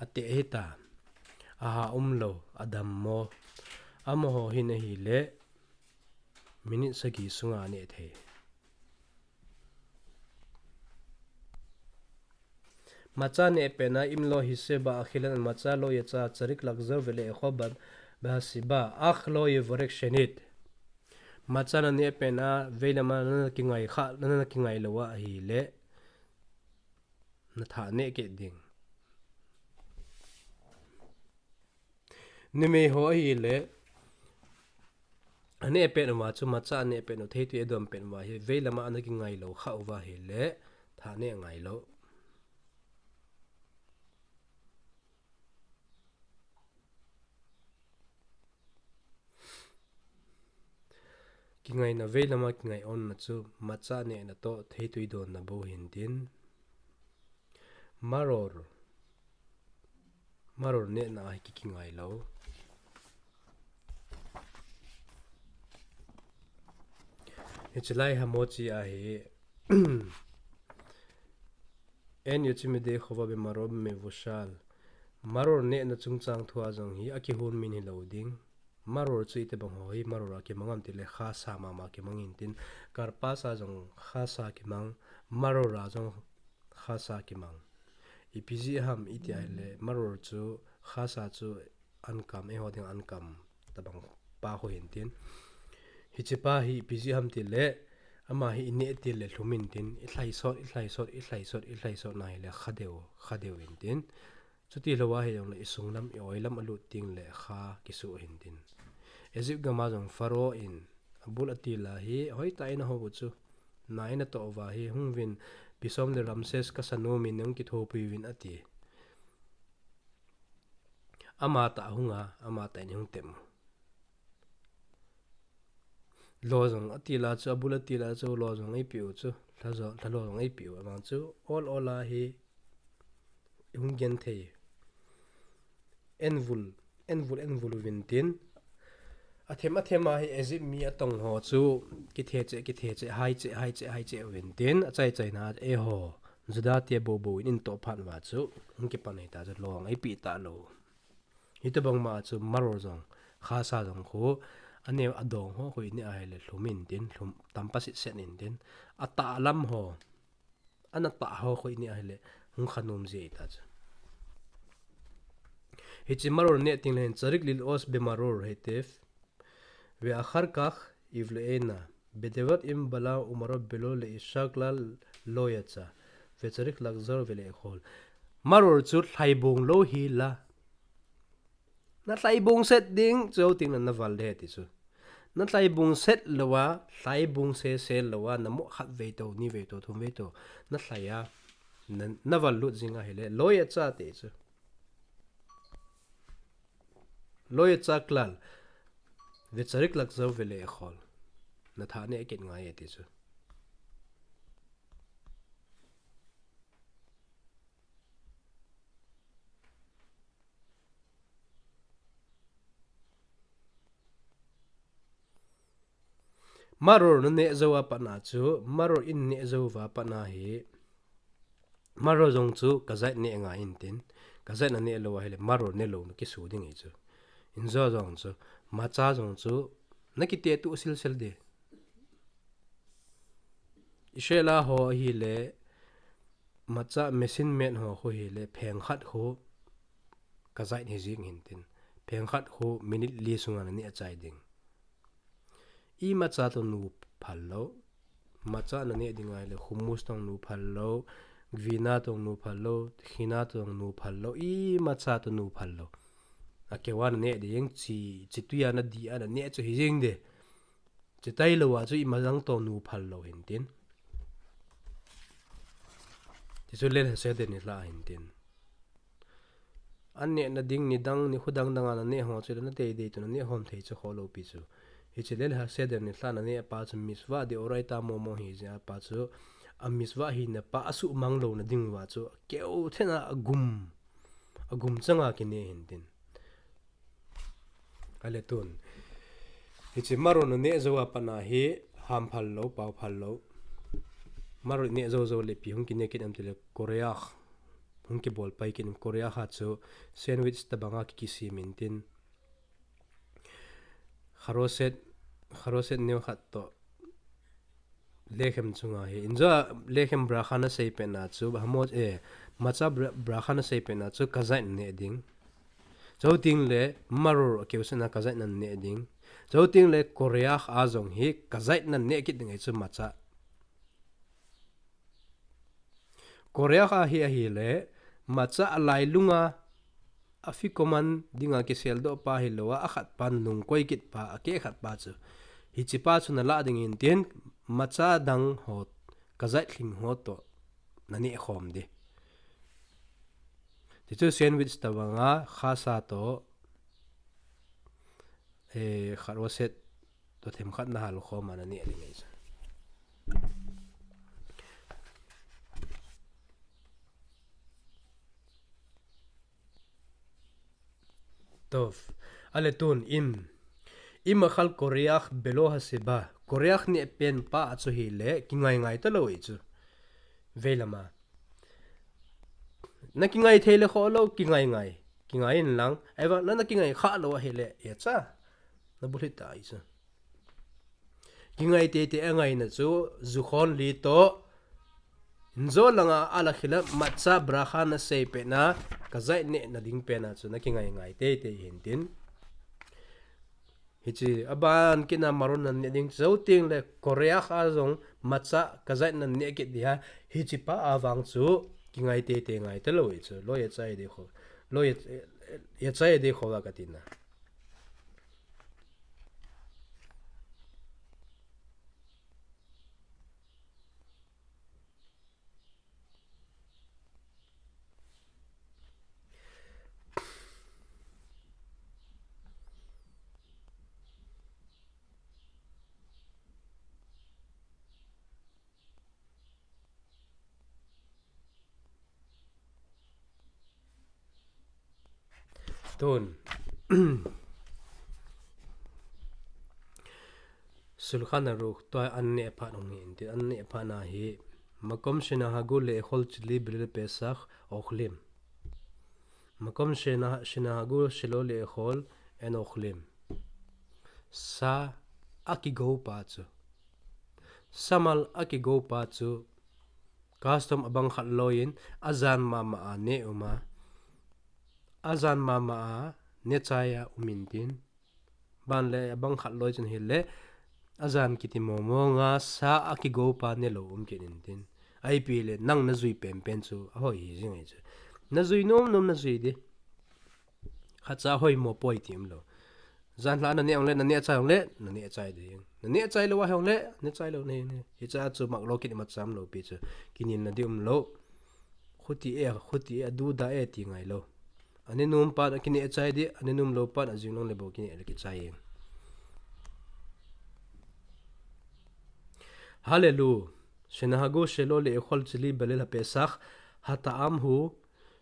ateh hita, aha um lou, adammo, amaho hin ahile, minute sagi sunga neh thei. Matzah neh pet a, אם לא הסיבה אכילת המצה לא יצא, צריך לחזור ולאכול ב-, בהסיבה, אך לא יברך שנית. Matzah naneh pet a, vei lama nakingai kha, nakingai lou ahile, nathah neh kit ding. Numei ho ahile, aneh pet uva chu matzah aneh pet u, theitui adon pet uva hi, vei lama ana kingai lou kha uva ahile, thah neh ngai lou. Kingaina vei lama kingai onna chu matzah nehna toh theitui donna bou hintin. Maror. Maror nehna hi ki, kingai lou. Hiche lai hamochi ahi. אין יוצאים ידי חובה במרור מבושל. Maror nehna chungchang thua jong hi akihon min hilou ding. Maror chu itobang ho hi maror a kimang ham tile, khasa mama kimang intin, karpas a jong khasa kimang, maror a jong khasa kimang. Ipi jeh ham iti ahile, maror chu khasa chu ankam, eiho ding ankam tobang pa khu hintin. Hiche pa hi ipi jeh ham tile, ama hi ineh tile lhum intin, ilhai sot, ilhai sot, ilhai sot, ilhai sot na hile, khadeu, khadeu intin. Chuti lou ahi jongle, isung lam, i-oi lam alut tengle kha kisuh hintin. Egypt gam a jong Pharaoh in abul atil a hi, hoitah in ahou u chu. Na in atoh uva hi, hungvin, Pishon le Ramses kasa nom in, nahung kithopui uvin ati. Amatah ahung a, amatah in ahung tem u. Lo jong atil a chu, abul atil a chu, lo jong eipeh u chu, lha jo-, lha lo jong eipeh u, avang chu, ol ol a hi, hung genthei. Envul, envul, envul uvin tin. Athem, athem a hi Egypt mi atong ho chu, kithe cheh, kithe cheh, hai cheh, hai cheh, hai cheh uvin tin. Achai chaina, eiho, Juda te bou bou in, in toh phat uva chu, hung kipan hita chu, lo jong eipeh talou. Hitobang ma chu maror jong, khasa jong khu, aneo adong ho khu ineh ahile lhum intin, lhum tampa sitset intin, atah lam ho, ana tah ho khu ineh ahile, hung kha nom jeh ahi ta chu. Hiche maror neh tengle hin צריך ללעוס במרור היטב, ואחר כך יבלענה, בדיעבד אם בלע ומרור בלא לאישה כלל לא יצא, וצריך לחזור ולאכול. Maror chu lhaibong lou hi la. Nalhaibong set ding, chuteng le naval ding ti chu. Nalhaibong set lou a, lhaibong sese lou a, namoh khat vei toh, ni vei toh, thum vei toh, nalhai a, na, naval lut jing ahile, לא יצא ti chu. לא יצא כלל, וצריך לחזור ולאכול. Natha neh kit ngai e ti chu. Maror naneh jou a pat na chu, maror in neh jou uva pat na hi, maror jong chu kazait neh ngai intin, kazait naneh lou ahile, maror nelou nakisu ding ahi chu. Injo jong chu, matzah jong chu, nakite tuh silsel ding. Israel a ho ahile, macha machine made ho khu hile, pheng khat khu kazait hi jing hintin. Pheng khat khu minute li sunga naneh chai ding. Imacha toh nu phal lou. Macha naneh ding ahile, hummus toh nu phal lou, gvina toh nu phal lou, hina toh nu phal lou, imacha toh nu phal lou. Akeu a naneh ding, chi, chitwi a nadih a naneh chu hi jing de. Chitailou a chu imacha toh nu phal lou hintin. Tichu Leil HaSeder nilhah hintin. An nehna ding nidang, nikho dang dang a naneh ho chu le nadeidei toh naneh khom thei chu khoh lou pi chu. Hiche Leil HaSeder nilhah naneh pa chu mitzvah deoraita momo hi jeh a pa chu, a mitzvah hina pa asuhmang louna ding uva chu, akeu thei a agum, agum changa kineh hintin. Ale tun. Hiche maror naneh jou a pat a hi ham phal lou, pao phal lou. Maror neh jou jou le ipi hung kineh kit em tile koreach. Hung kibol pai kit em, koreach a chu sandwich tobang a ki, kisem intin. Charoset, charoset neo khat toh lechem chunga hi. Injo a lechem bracha nasei pet na chu, hamot, eh, macha bra-, bracha nasei pet na chu kazait naneh ding. Chuteng le maror akeu sena kazait naneh ding. Chuteng le koreach a jong hi kazait naneh kit ding ahi chu macha. Koreach a hi ahile, macha alailunga, afikoman dinga kiseldoh pa hilou a, akhat pa nungkoi kit pa, akeh khat pa chu. Hiche pa chu nalah ding hintin, macha dang ho, kazait lhing ho toh, naneh khom ding. Tichu sandwich tobang a, challah toh, eh, charoset toh themkhat nahal khom a naneh ding ahi chu. Tov. Ale tun, im. Im achal koreach belo hasiba. Koreach neh pen pa a chu hile, kingai ngai talou ahi chu. Vei lama. Nakingai thei le khoh lou, kingai ngai. Kingai in lang. Ahivang, na, nakingai khah lou ahile, yetcha. Nabulhit ta ahi chu. Kingai teitei angaina chu, ju khon li toh, injo langa ala khel a macha bracha nasei pet na, kazait nehna ding pen a chu, nakingai ngai teitei hintin. Hiche, aban kit na maror naneh ding, chuteng le koreach a jong macha kazait naneh kit ding a, hiche pa a vang chu, kingai teitei ngai talou ahi chu, lo yetcha dei kho, lo yet-, yetcha dei kho va kati na. Tun. Shulchan Aruch toh an neh phat hung hin tin, an neh phat na hi, makom shenahagu le'echol tzili beleil Pesach ochlim. Makom shena-, shenahagu shelo le'echol en ochlim. Sa akigou pa chu. Samal akigou pa chu. Custom abang khat loi in, ajan mama a neh um a. Ajan mama a neh chai a um in tin. Ban le abang khat loi chun hile, ajan kiti momo nga sa akigou pa nelou um kit in tin. Ahi pi le, nang najui penpen chu, ahoi hi jing ahi chu. Najui nom nom najui ding. Khatcha hoimo poi ti umlou. Jan lha naneh ong le, naneh chai ong le, naneh chai ding. Naneh chai lou a hong le, neh chai lou ne, ne. Hicha chu mak lou kit imacha umlou pi chu. Kinelna ding umlou. Khuti e, khuti e, adu da e ti ngai lou. Aneh nom pan akineh chai ding, aneh nom lou pan ajing long le bou kineh le kichai e. Hallelu. Shenahagu shelo le'echol tzili beleil haPesach, hata'am hu,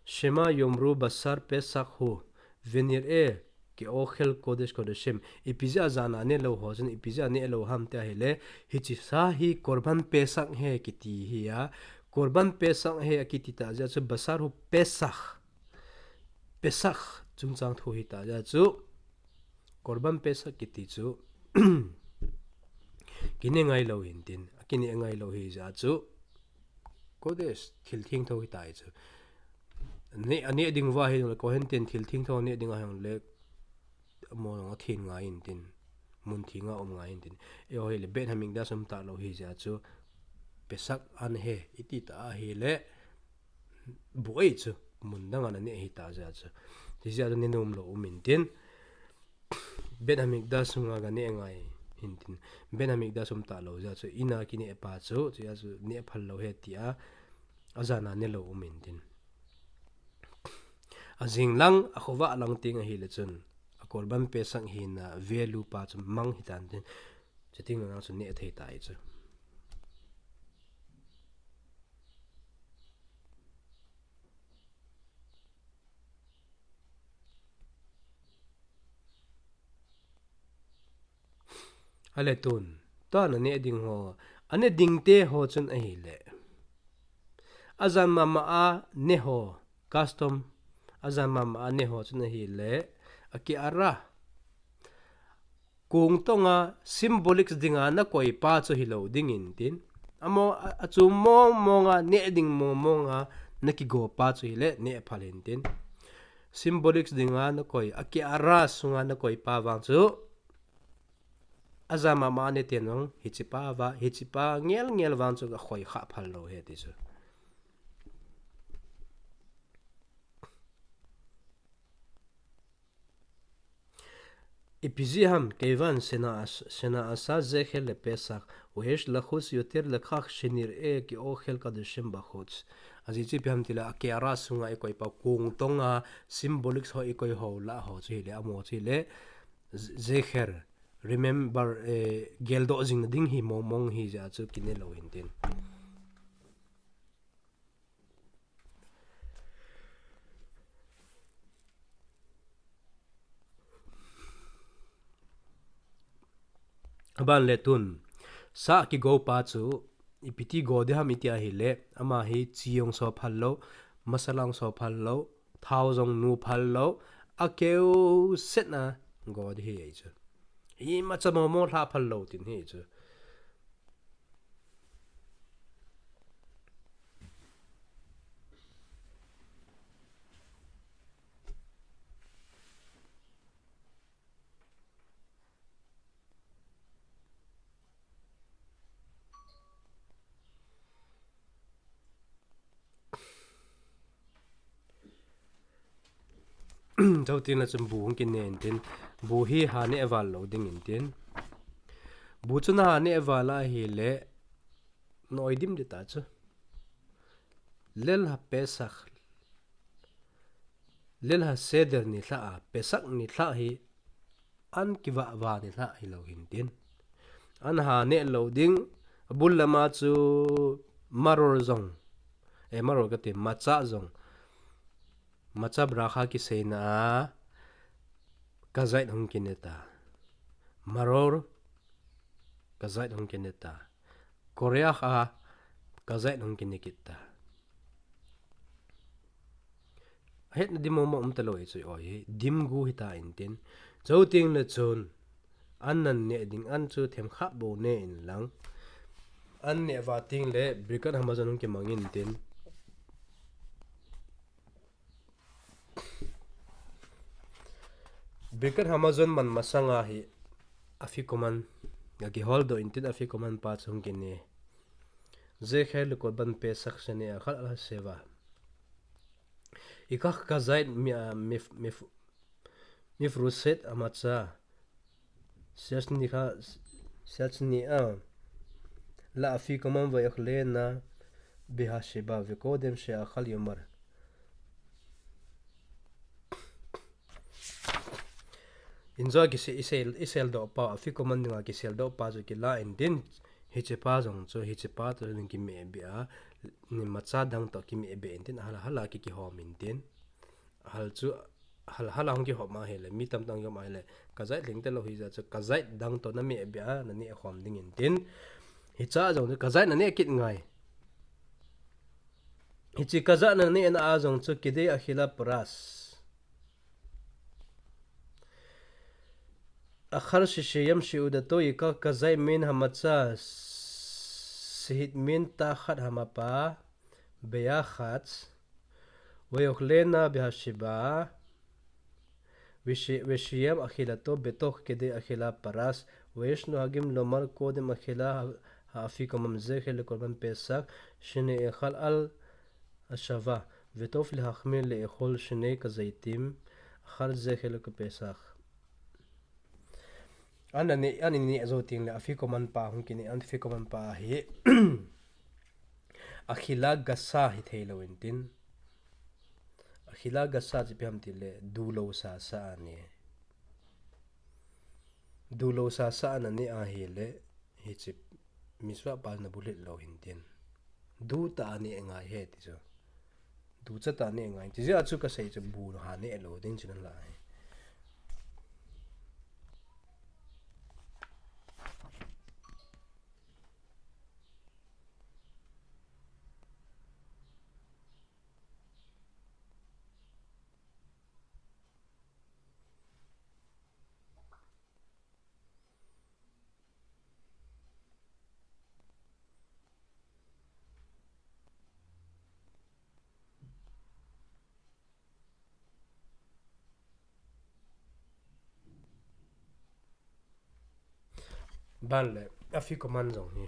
Shema yomru basar Pesach hu, venir'e ke'ochel kodesh kodashim. Ipi jeh a jan a neh lou ho chun, ipi jeh a neh lou ham ti ahile, hiche sa hi korban Pesach ahi kiti hi a, korban Pesach ahi akiti tah jeh a chu basar hu Pesach, Pesach chungchang thu hi tah jeh a chu, korban Pesach kiti chu, kineh ngai lou hin tin, kineh ngai lou hi jeh a chu. Kodesh, thil thengtho hita chu. Neh, aneh ding uva hi le, Kohen ten thil thengtho neh ding ahi le, mo jong athen ngai intin, mun thenga um ngai intin. Eiho hi le, Beit Hamikdash um talou hi jeh a chu, Pesach an he, iti ta ahi le, bu ei chu, mun dang a naneh hita jeh a chu. Ti jeh a chu, neh nom lou um intin. Beit Hamikdash sunga ga neh ngai intin. Beit Hamikdash um talou jeh a chu, ina kineh pa chu, chu jeh a chu, neh phal lou he tia, ajana nelou um intin. Ajing lang, akhovah lang teng ahi le chun, a Korban Pesach hina value pa chu mang hitan tin, chuteng lang chu neh thei tai chu. Ale tun, tua naneh ding ho, aneh ding te ho chun ahi le. Ajan mama a neh ho, custom, ajan mama a neh ho chun ahi le, a ke'ara. Kong tonga symbolics dinga nakoi pa chu hilou ding intin. Amo, a, achom mong monga, neh ding mong monga, nakigo pa chu hi le, neh phal intin. Symbolics dinga nakoi, a ke'ara sunga nakoi pa vang chu. Ajan mama a neh ten jong, hiche pa va, hiche pa ngel ngel vang chu akhoi kha phal lou he ti chu. Ipi jeh ham, כיוון שנעש-, שנעשה זכר לפסח, ויש לחוש יותר לכך שנראה כאוכל קדשים בחוץ. Ajeh chu ipi ham tile, a ke'ara sunga ikoi pa kong tonga, symbolics ho ikoi ho lah ho chu hi le, amo chu hi le, z-, זכר, remember, eh, geldoh jing nading hi mong mong hi jeh a chu kineh lou intin. Aban le tun, sa kigo pa chu, ipi ti go ding ham iti ahi le, ama hi chi jong so phal lou, masala jong so phal lou, thao jong nu phal lou, akeu set na go ding hi ei chu. Imacha mong mong lha phal lou tin hi chu. Chuteng le chun bu hung kineh intin. Bu hi ha neh val lou ding intin. Bu chu naha neh val ahi le, na-oi dim ding ta chu. Leil ha Pesach, Leil ha Seder nilhah a, Pesach nilhah hi, an kivah va nilhah hilou hintin. An ha neh lou ding, abul lama chu maror jong, eh, maror kati, matzah jong, matzah bracha kiseina a, kazait hung kineh ta. Maror, kazait hung kineh ta. Koreach a, kazait hung kineh kit ta. Ahetna dim mong mong um talou e chu, oi, dim gu hita intin. Chuteng le chun, an naneh ding an chu themkhat bou neh in lang. An neh va teng le, Birkat Hamazon hung kimang intin. Birkat Hamazon man masanga hi, Afikoman, ga kihol doh intin Afikoman pa chu hung kineh. Zecher lekorban Pesach sheni'achal al hasheva. Yikach kazait mi-, a, mif-, mif-, mifruset hamatzah, sheni'achal, sheni'achal, la'afikoman vayachlena behasheba, vekodem she'achal yomar. Injo kise-, isel, iseldoh pa, Afikoman dinga kiseldoh pa chu kila intin, hiche pa jong chu, hiche pa toh jong kimeh beh a, ni matzah dang toh kimeh beh intin, ahal, ahal a ki, kihom intin. Ahal chu, ahal, ahal a hung kihom ahile, mi tamtah hung kihom ahile, kazait lhing talou hijeh chun, kazait dang toh nameh beh a, naneh khom ding intin. Hichea jong chu, kazait naneh kit ngai. Hiche kazait naneh na a jong chu, kedei achila pras. Achar shesheyam she'udato yikach kazait min hamatzah, שהטמין תחת המפה ביחץ ויאכלנה בהשבה, וש-, ושיהם אכילתו בתוך כדי אכילה פרס, ויש נוהגים לומר קודם אכילה האפיקומן זכר לקורבן פסח, שנאכל על השבה, וטוב להחמיר לאכול שני כזיתים, אחד זכר לפסח. Ana ne, ana ne zo ting le afikoman pa hung kine, afikoman pa hi akhila gasa hi thei lo intin. Akhila gasa chi piam ti le du lo sa sa ani. Du lo sa sa ana ne ahi le hi chi miswa pa na bulit lo hintin. Du ta ani ngai he ti zo. Du cha ta ne ngai. Chi zia chu ka sei chu bu ha ne lo ding chin la. Ban le, afikoman zong hi.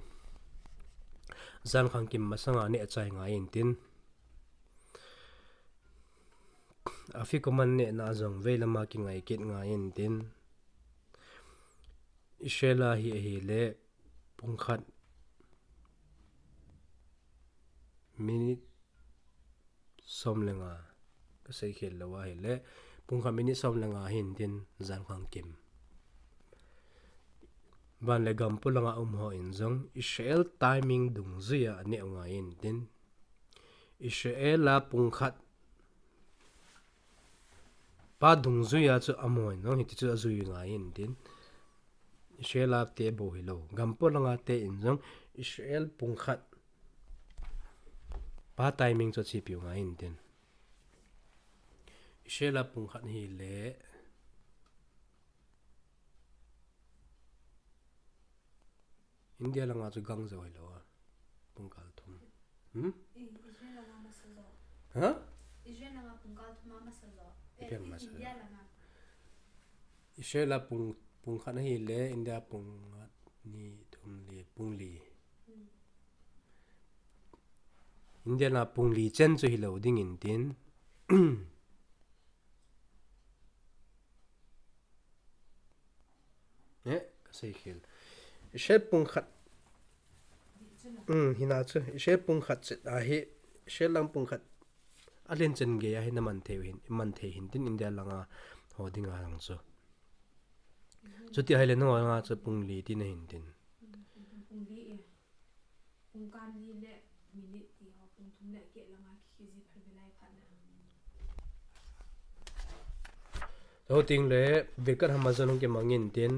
Zan khang kim masanga ne achai ngai intin. Afikoman ne na zong vei lama ki ngai kit ngai intin. Israel a hi ahi le pungkhat minute som le nga ka sei khel lo ahi le pungkhat minute som le nga hintin zan khang kim. Ban le gam pulanga um ho in zong Israel timing dungzui a ne ngai intin. Israel a pungkhat pa dungzui a chu amoi nong hiti chu azui ngai intin. Israel a te bo hi lo. Gam pulanga te in zong Israel pungkhat pa timing chu chi piu ngai intin. Israel a pungkhat hi le India langa chu gang zo hi lo a. Pungkal thum. Hmm? Israel langa masa zo. Ha? Israel langa pungkal thum a masa zo. Eh, Israel masa zo. India langa. Israel a pung, pungkhat ahi le India pungkhat ni thum li pung li. Hmm. India la pung li chen chu hi lo ding intin. Eh, ka sei khel. Israel pungkhat. Um, hina chu. Israel pungkhat chet ahi. Israel lang pungkhat. A len chen gei ahi na man thei hin, man thei hintin India langa ho dinga lang chu. Chuti ahi le no langa chu pung li ti na hintin. Pung li e. Pung kan li le minute ti ho, pung thum le keh langa ki khe ji pha ve lai phat na. Ho ting le, vekat hama zon hung kimang intin.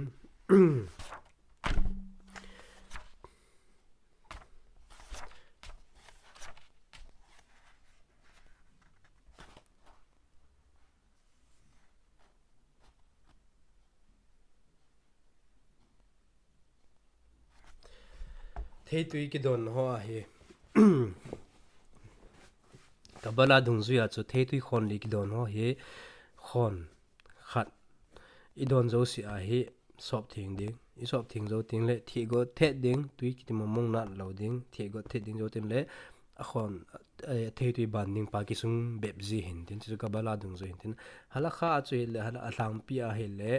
Theitui kidon ho ahi. Kabbalah dungzui a chu theitui khon li kidon ho hi khon khat i don zo si ahi sop thing ding. I sop thing zo ting le thih got thet ding, tui kiti mong mong nat lo ding, thih got thet ding zo ting le a khon, eh, theitui ban ding pa kisung bep zi hintin, chu Kabbalah dungzui hintin. Halakha a chu hi le, hala a hlangpi ahi le,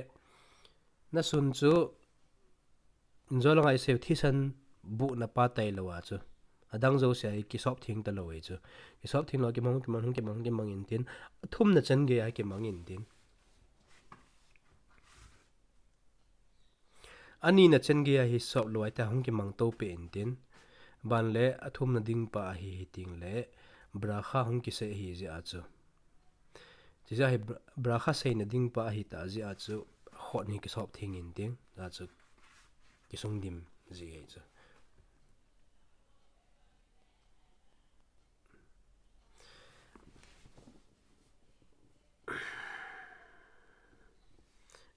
na sun chu, inzo langa i sei thisan buh na pa tai lo a chu. Adang zo sia i kisop thing ta lo i chu. Kisop thing lo kimang, kimang, kimang, kimang intin. A thum na chen gei a kimang intin. A ni na chen gei a hi sop lo ai ta hung kimang to pe intin. Ban le a thum na ding pa ahi hi ting le. Bracha hung kisei hi zia chu. Chi zia hi bra-, bracha seina ding pa ahi ta zia chu khon hi kisop thing intin, zia chu kisung dim zi hi chu.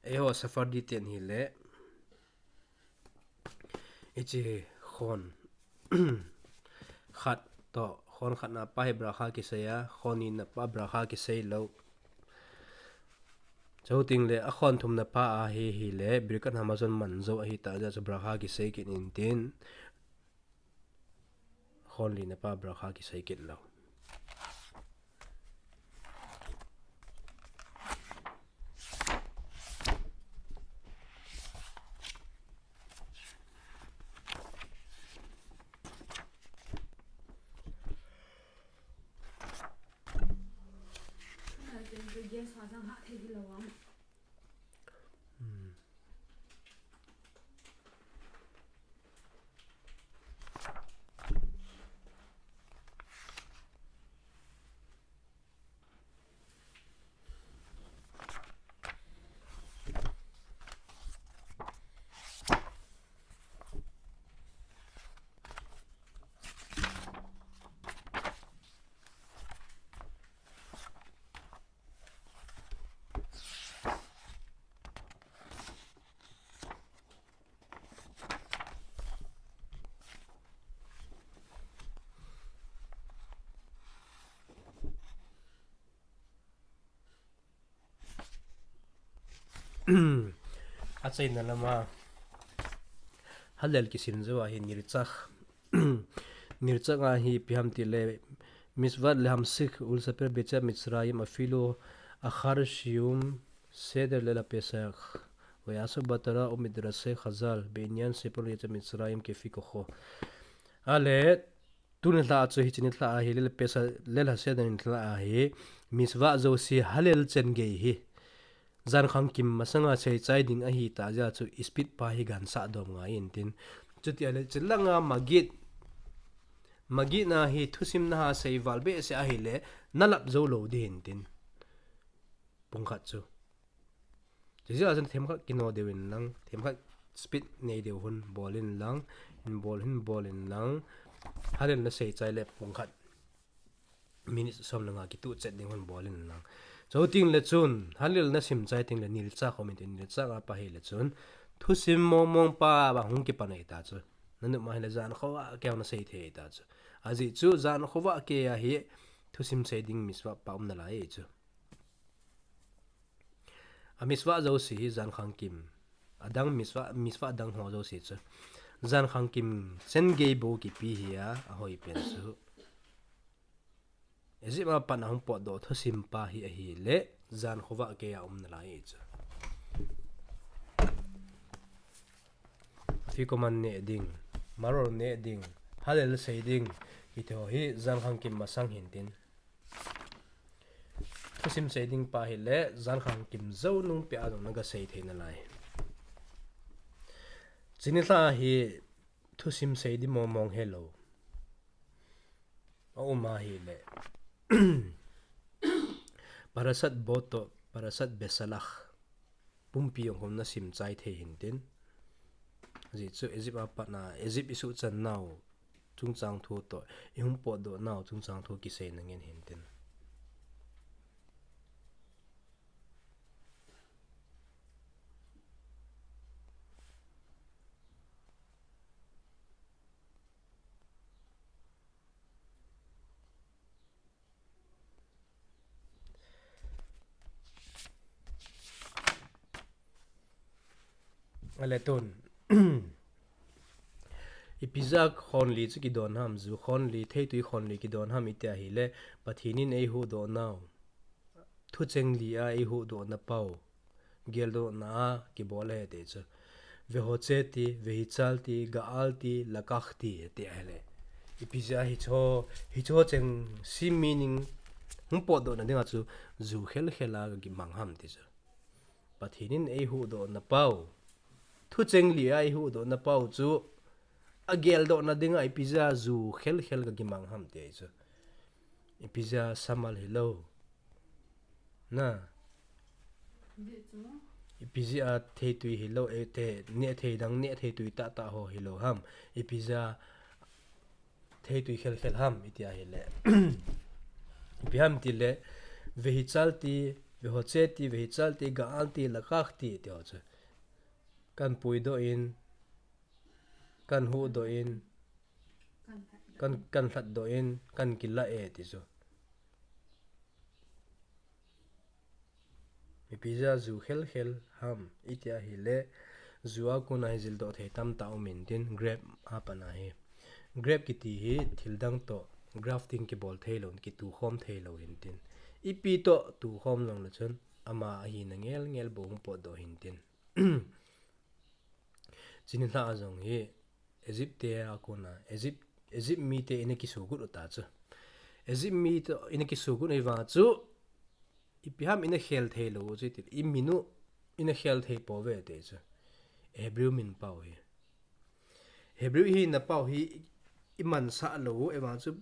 Eiho Sephardi ten hi le, i chi khon Khat toh, khon khatna pa hi bracha kisei a, khon nina pa bracha kisei lou. Chuteng le akhon thumna pa ahi, hile Birkat Hamazon man jou ahi tah jeh chun bracha kisei kit intin, khon lina pa bracha kisei kit lou. Achaina lama Hallel kisim jou ahi, nirtsach. Nirtsach ahi ipi ham tile, Mitzvah lehamshich ulsaper bitzat Mitzrayim afilu achar siyum seder leil hapesach veyasok batara umidrashei Chazal beinyan sefer litzat Mitzrayim kefi kocho. Ale, tuni lha chu hiche nilhah ahi, leil hapesach leil haseder nilhah ahi, Mitzvah jouse Hallel chengei hi. Jankhang kim masanga seichai ding ahi tah jeh chun speed pa hi gansah dom ngai intin. Chuti ale, chulanga Maggid, Maggid na hi thusim naha seival behseh ahile, nalap jou lou ding hintin. Pungkhat chu. Chujeh a chun themkhat kino deu inlang, themkhat speed nei deu hun bol inlang, hin bol, hin bol inlang, Hallel nasei chai le pungkhat minute som le nga kituh chet ding hun bol inlang. Chuteng le chun, Hallel nasim chai teng le nirtsach um intin, nirtsach a pa hile chun, thusim mong mong pa ahung kipan ahi tah chu. Nanop ma hile jan khovah keiya nasei thei ahi tah chu. Ajeh chu jan khovah keiya hi thusim sei ding Mitzvah pa um nalai ahi chu. A Mitzvah jouse hi jankhang kim. Adang Mitzvah, Mitzvah adang ho jouse chu. Jankhang kim chengei bou kipe hi a, ahoi pen chu. Egypt a pat a hung potdoh thusim pa hi ahile, jan khovah keiya um nalai ahi chu. Afikoman neh ding, maror neh ding, Hallel sei ding, hiti ho hi jankhang kim masang hintin. Thusim sei ding pa hile, jankhang kim jou nung peh a jong naga sei thei nalai. Chuni lha hi thusim sei ding mong mong helou. Aum ahile, Parashat Bo toh, Parashat Besalach pumpi jong hung nasim chai thei hintin. Ajeh chu Egypt a pat a, Egypt isuhchan nau chungchang thu toh, ihung potdoh nau chungchang thu kiseina ngen hintin. Ale tun. Ipi jeh a khonli chu kidon ham, ju khonli, theitwi khonli kidon ham iti ahile, Pathen in eihuhdoh nau. Thucheng li a eihuhdohna pou. Geldohna a kibol ahi ti chu. Vehotzeiti, vehitsalti, ga'alti, lakachti, ti ahile. Ipi jeh a hicho, hicho cheng sim meaning hung potdohna dinga chu ju khel khel a kagimang ham ti chu. Pathen in eihuhdohna pou. Thucheng li a eihuhdohna pou chu ageldohna dinga ipi jeh a ju khel khel kagimang ham ti ahi chu. Ipi jeh a samal hilou. Na. Ipi jeh a theitwi hilou, eh, te, neh thei dang, neh thei twi tah tah ho hilou ham. Ipi jeh a theitwi khel khel ham, iti ahile. Ipi ham tile, vehitsalti, vehotzeiti, vehitsalti, ga'alti, lakachti, ti ho chu. Kan puidoh in, kan huhdoh in, kan, kan lhatdoh in, kan kila e ti chu. Ipi jeh a ju khel khel ham, iti ahile, ju a kona hi jildoh thei tamtah um intin, grape a pat a hi. Grape kiti hi thil dang toh grafting kibol thei lou, kitukhom thei lou hintin. Ipi toh tukhom jongle chun, ama ahina ngel ngel bou hung potdoh hintin. Chuni lha a jong hi, Egypt te a kona, Egypt, Egypt mite ina kisugut u ta chu. Egypt mite ina kisugut u hi vang chu, ipi ham ina khel thei lou u chu ti, i min u ina khel thei pouve ti chu. Hebrew min pau hi. Hebrew hi na pau hi i mansah lou u, ahivang chu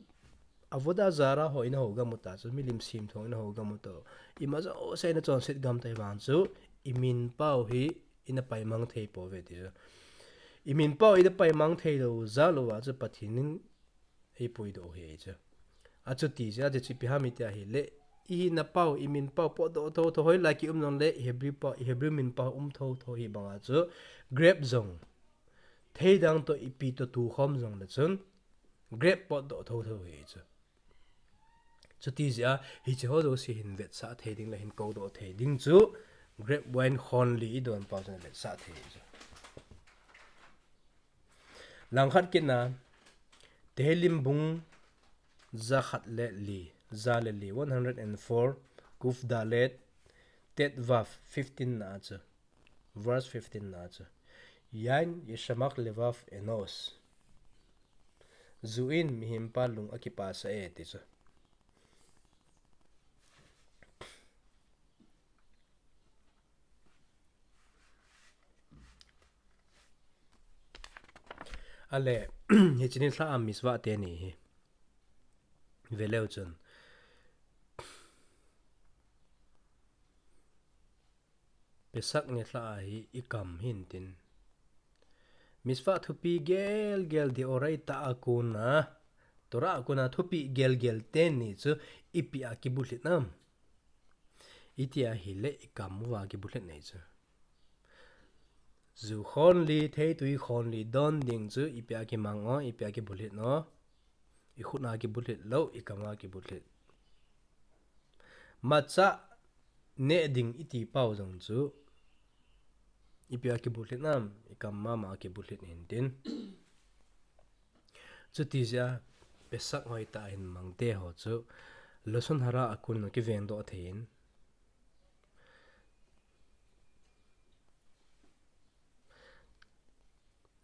Avodah Zarah ho ina hou gam u ta chu, milim sim thong ina hou gam u ta. Ima jouse ina chonset gam ta ahivang chu, i min pau hi ina paimang thei pouve ti chu. I min pau ina paimang thei lou jal uva chu Pathen in eipuidoh u ahi chu. Achuti jeh a chu ipi ham iti ahile, i hina pau, i min pau potdoh thotho, hoilai ki um jongle, Hebrew pau, Hebrew min pau um thotho hi banga chu, grape jong, thei dang toh ipi toh tukhom jongle chun, grape potdoh thotho ahi chu. Chuti jeh a, hiche ho jouse hin vetsah thei ding le hin koudoh thei ding chu, grape wine khon li i don pau chun vetsah thei chu. Langkhat kit na, Tehillim bung ja khat le li, ja le li, one hundred and four, Kuf Dalet, Tet Vav, fifteen na chu, verse fifteen na chu, Yain yeshamak levav enos. Ju in mihem pa lung akipasah e ti chu. Ale, hiche ni lha a mitzvah teni hi. Veleu chun. Pesach ni lha a hi i kam hintin. Mitzvah thupi gelgel deoraita a kona, Torah a kona thupi gelgel teni chu ipi a kibulhit nam. Iti ahile i kam uva kibulhit nei chu. Ju khon li, theitui khon li don ding chu ipi a kimang o, ipi a kibulhit no. I khut a kibulhit lou, i kam a kibulhit. Macha neh ding iti pau jong chu ipi a kibulhit nam, i kam mama a kibulhit hintin. Chuti jeh a, Pesach hoitah a hin mang te ho chu, Lashon Hara a kon a kiveng doh thei in.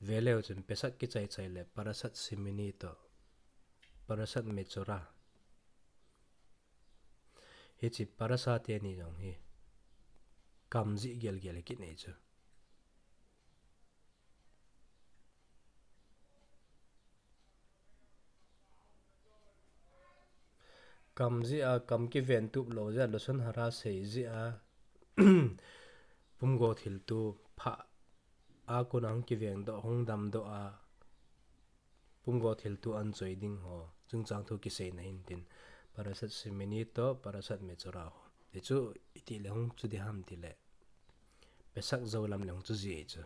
Veleu chun Pesach kichai chai le Parashat Shemini toh, Parashat Metzora. Hiche parasha teni jong hi kam jih gelgel kit nei chu. Kam jih a, kam kiven tup lou jeh a, Lashon Hara sei jeh a, pumgo thilto pha a kon a hung kiveng doh, hung dam doh a, pumgo thilto an choi ding ho chungchang thu kiseina hintin, Parashat Shemini toh Parashat Metzora ho. Hichu iti le hung chu diham tile, Pesach jou lam le hung chu ji chu.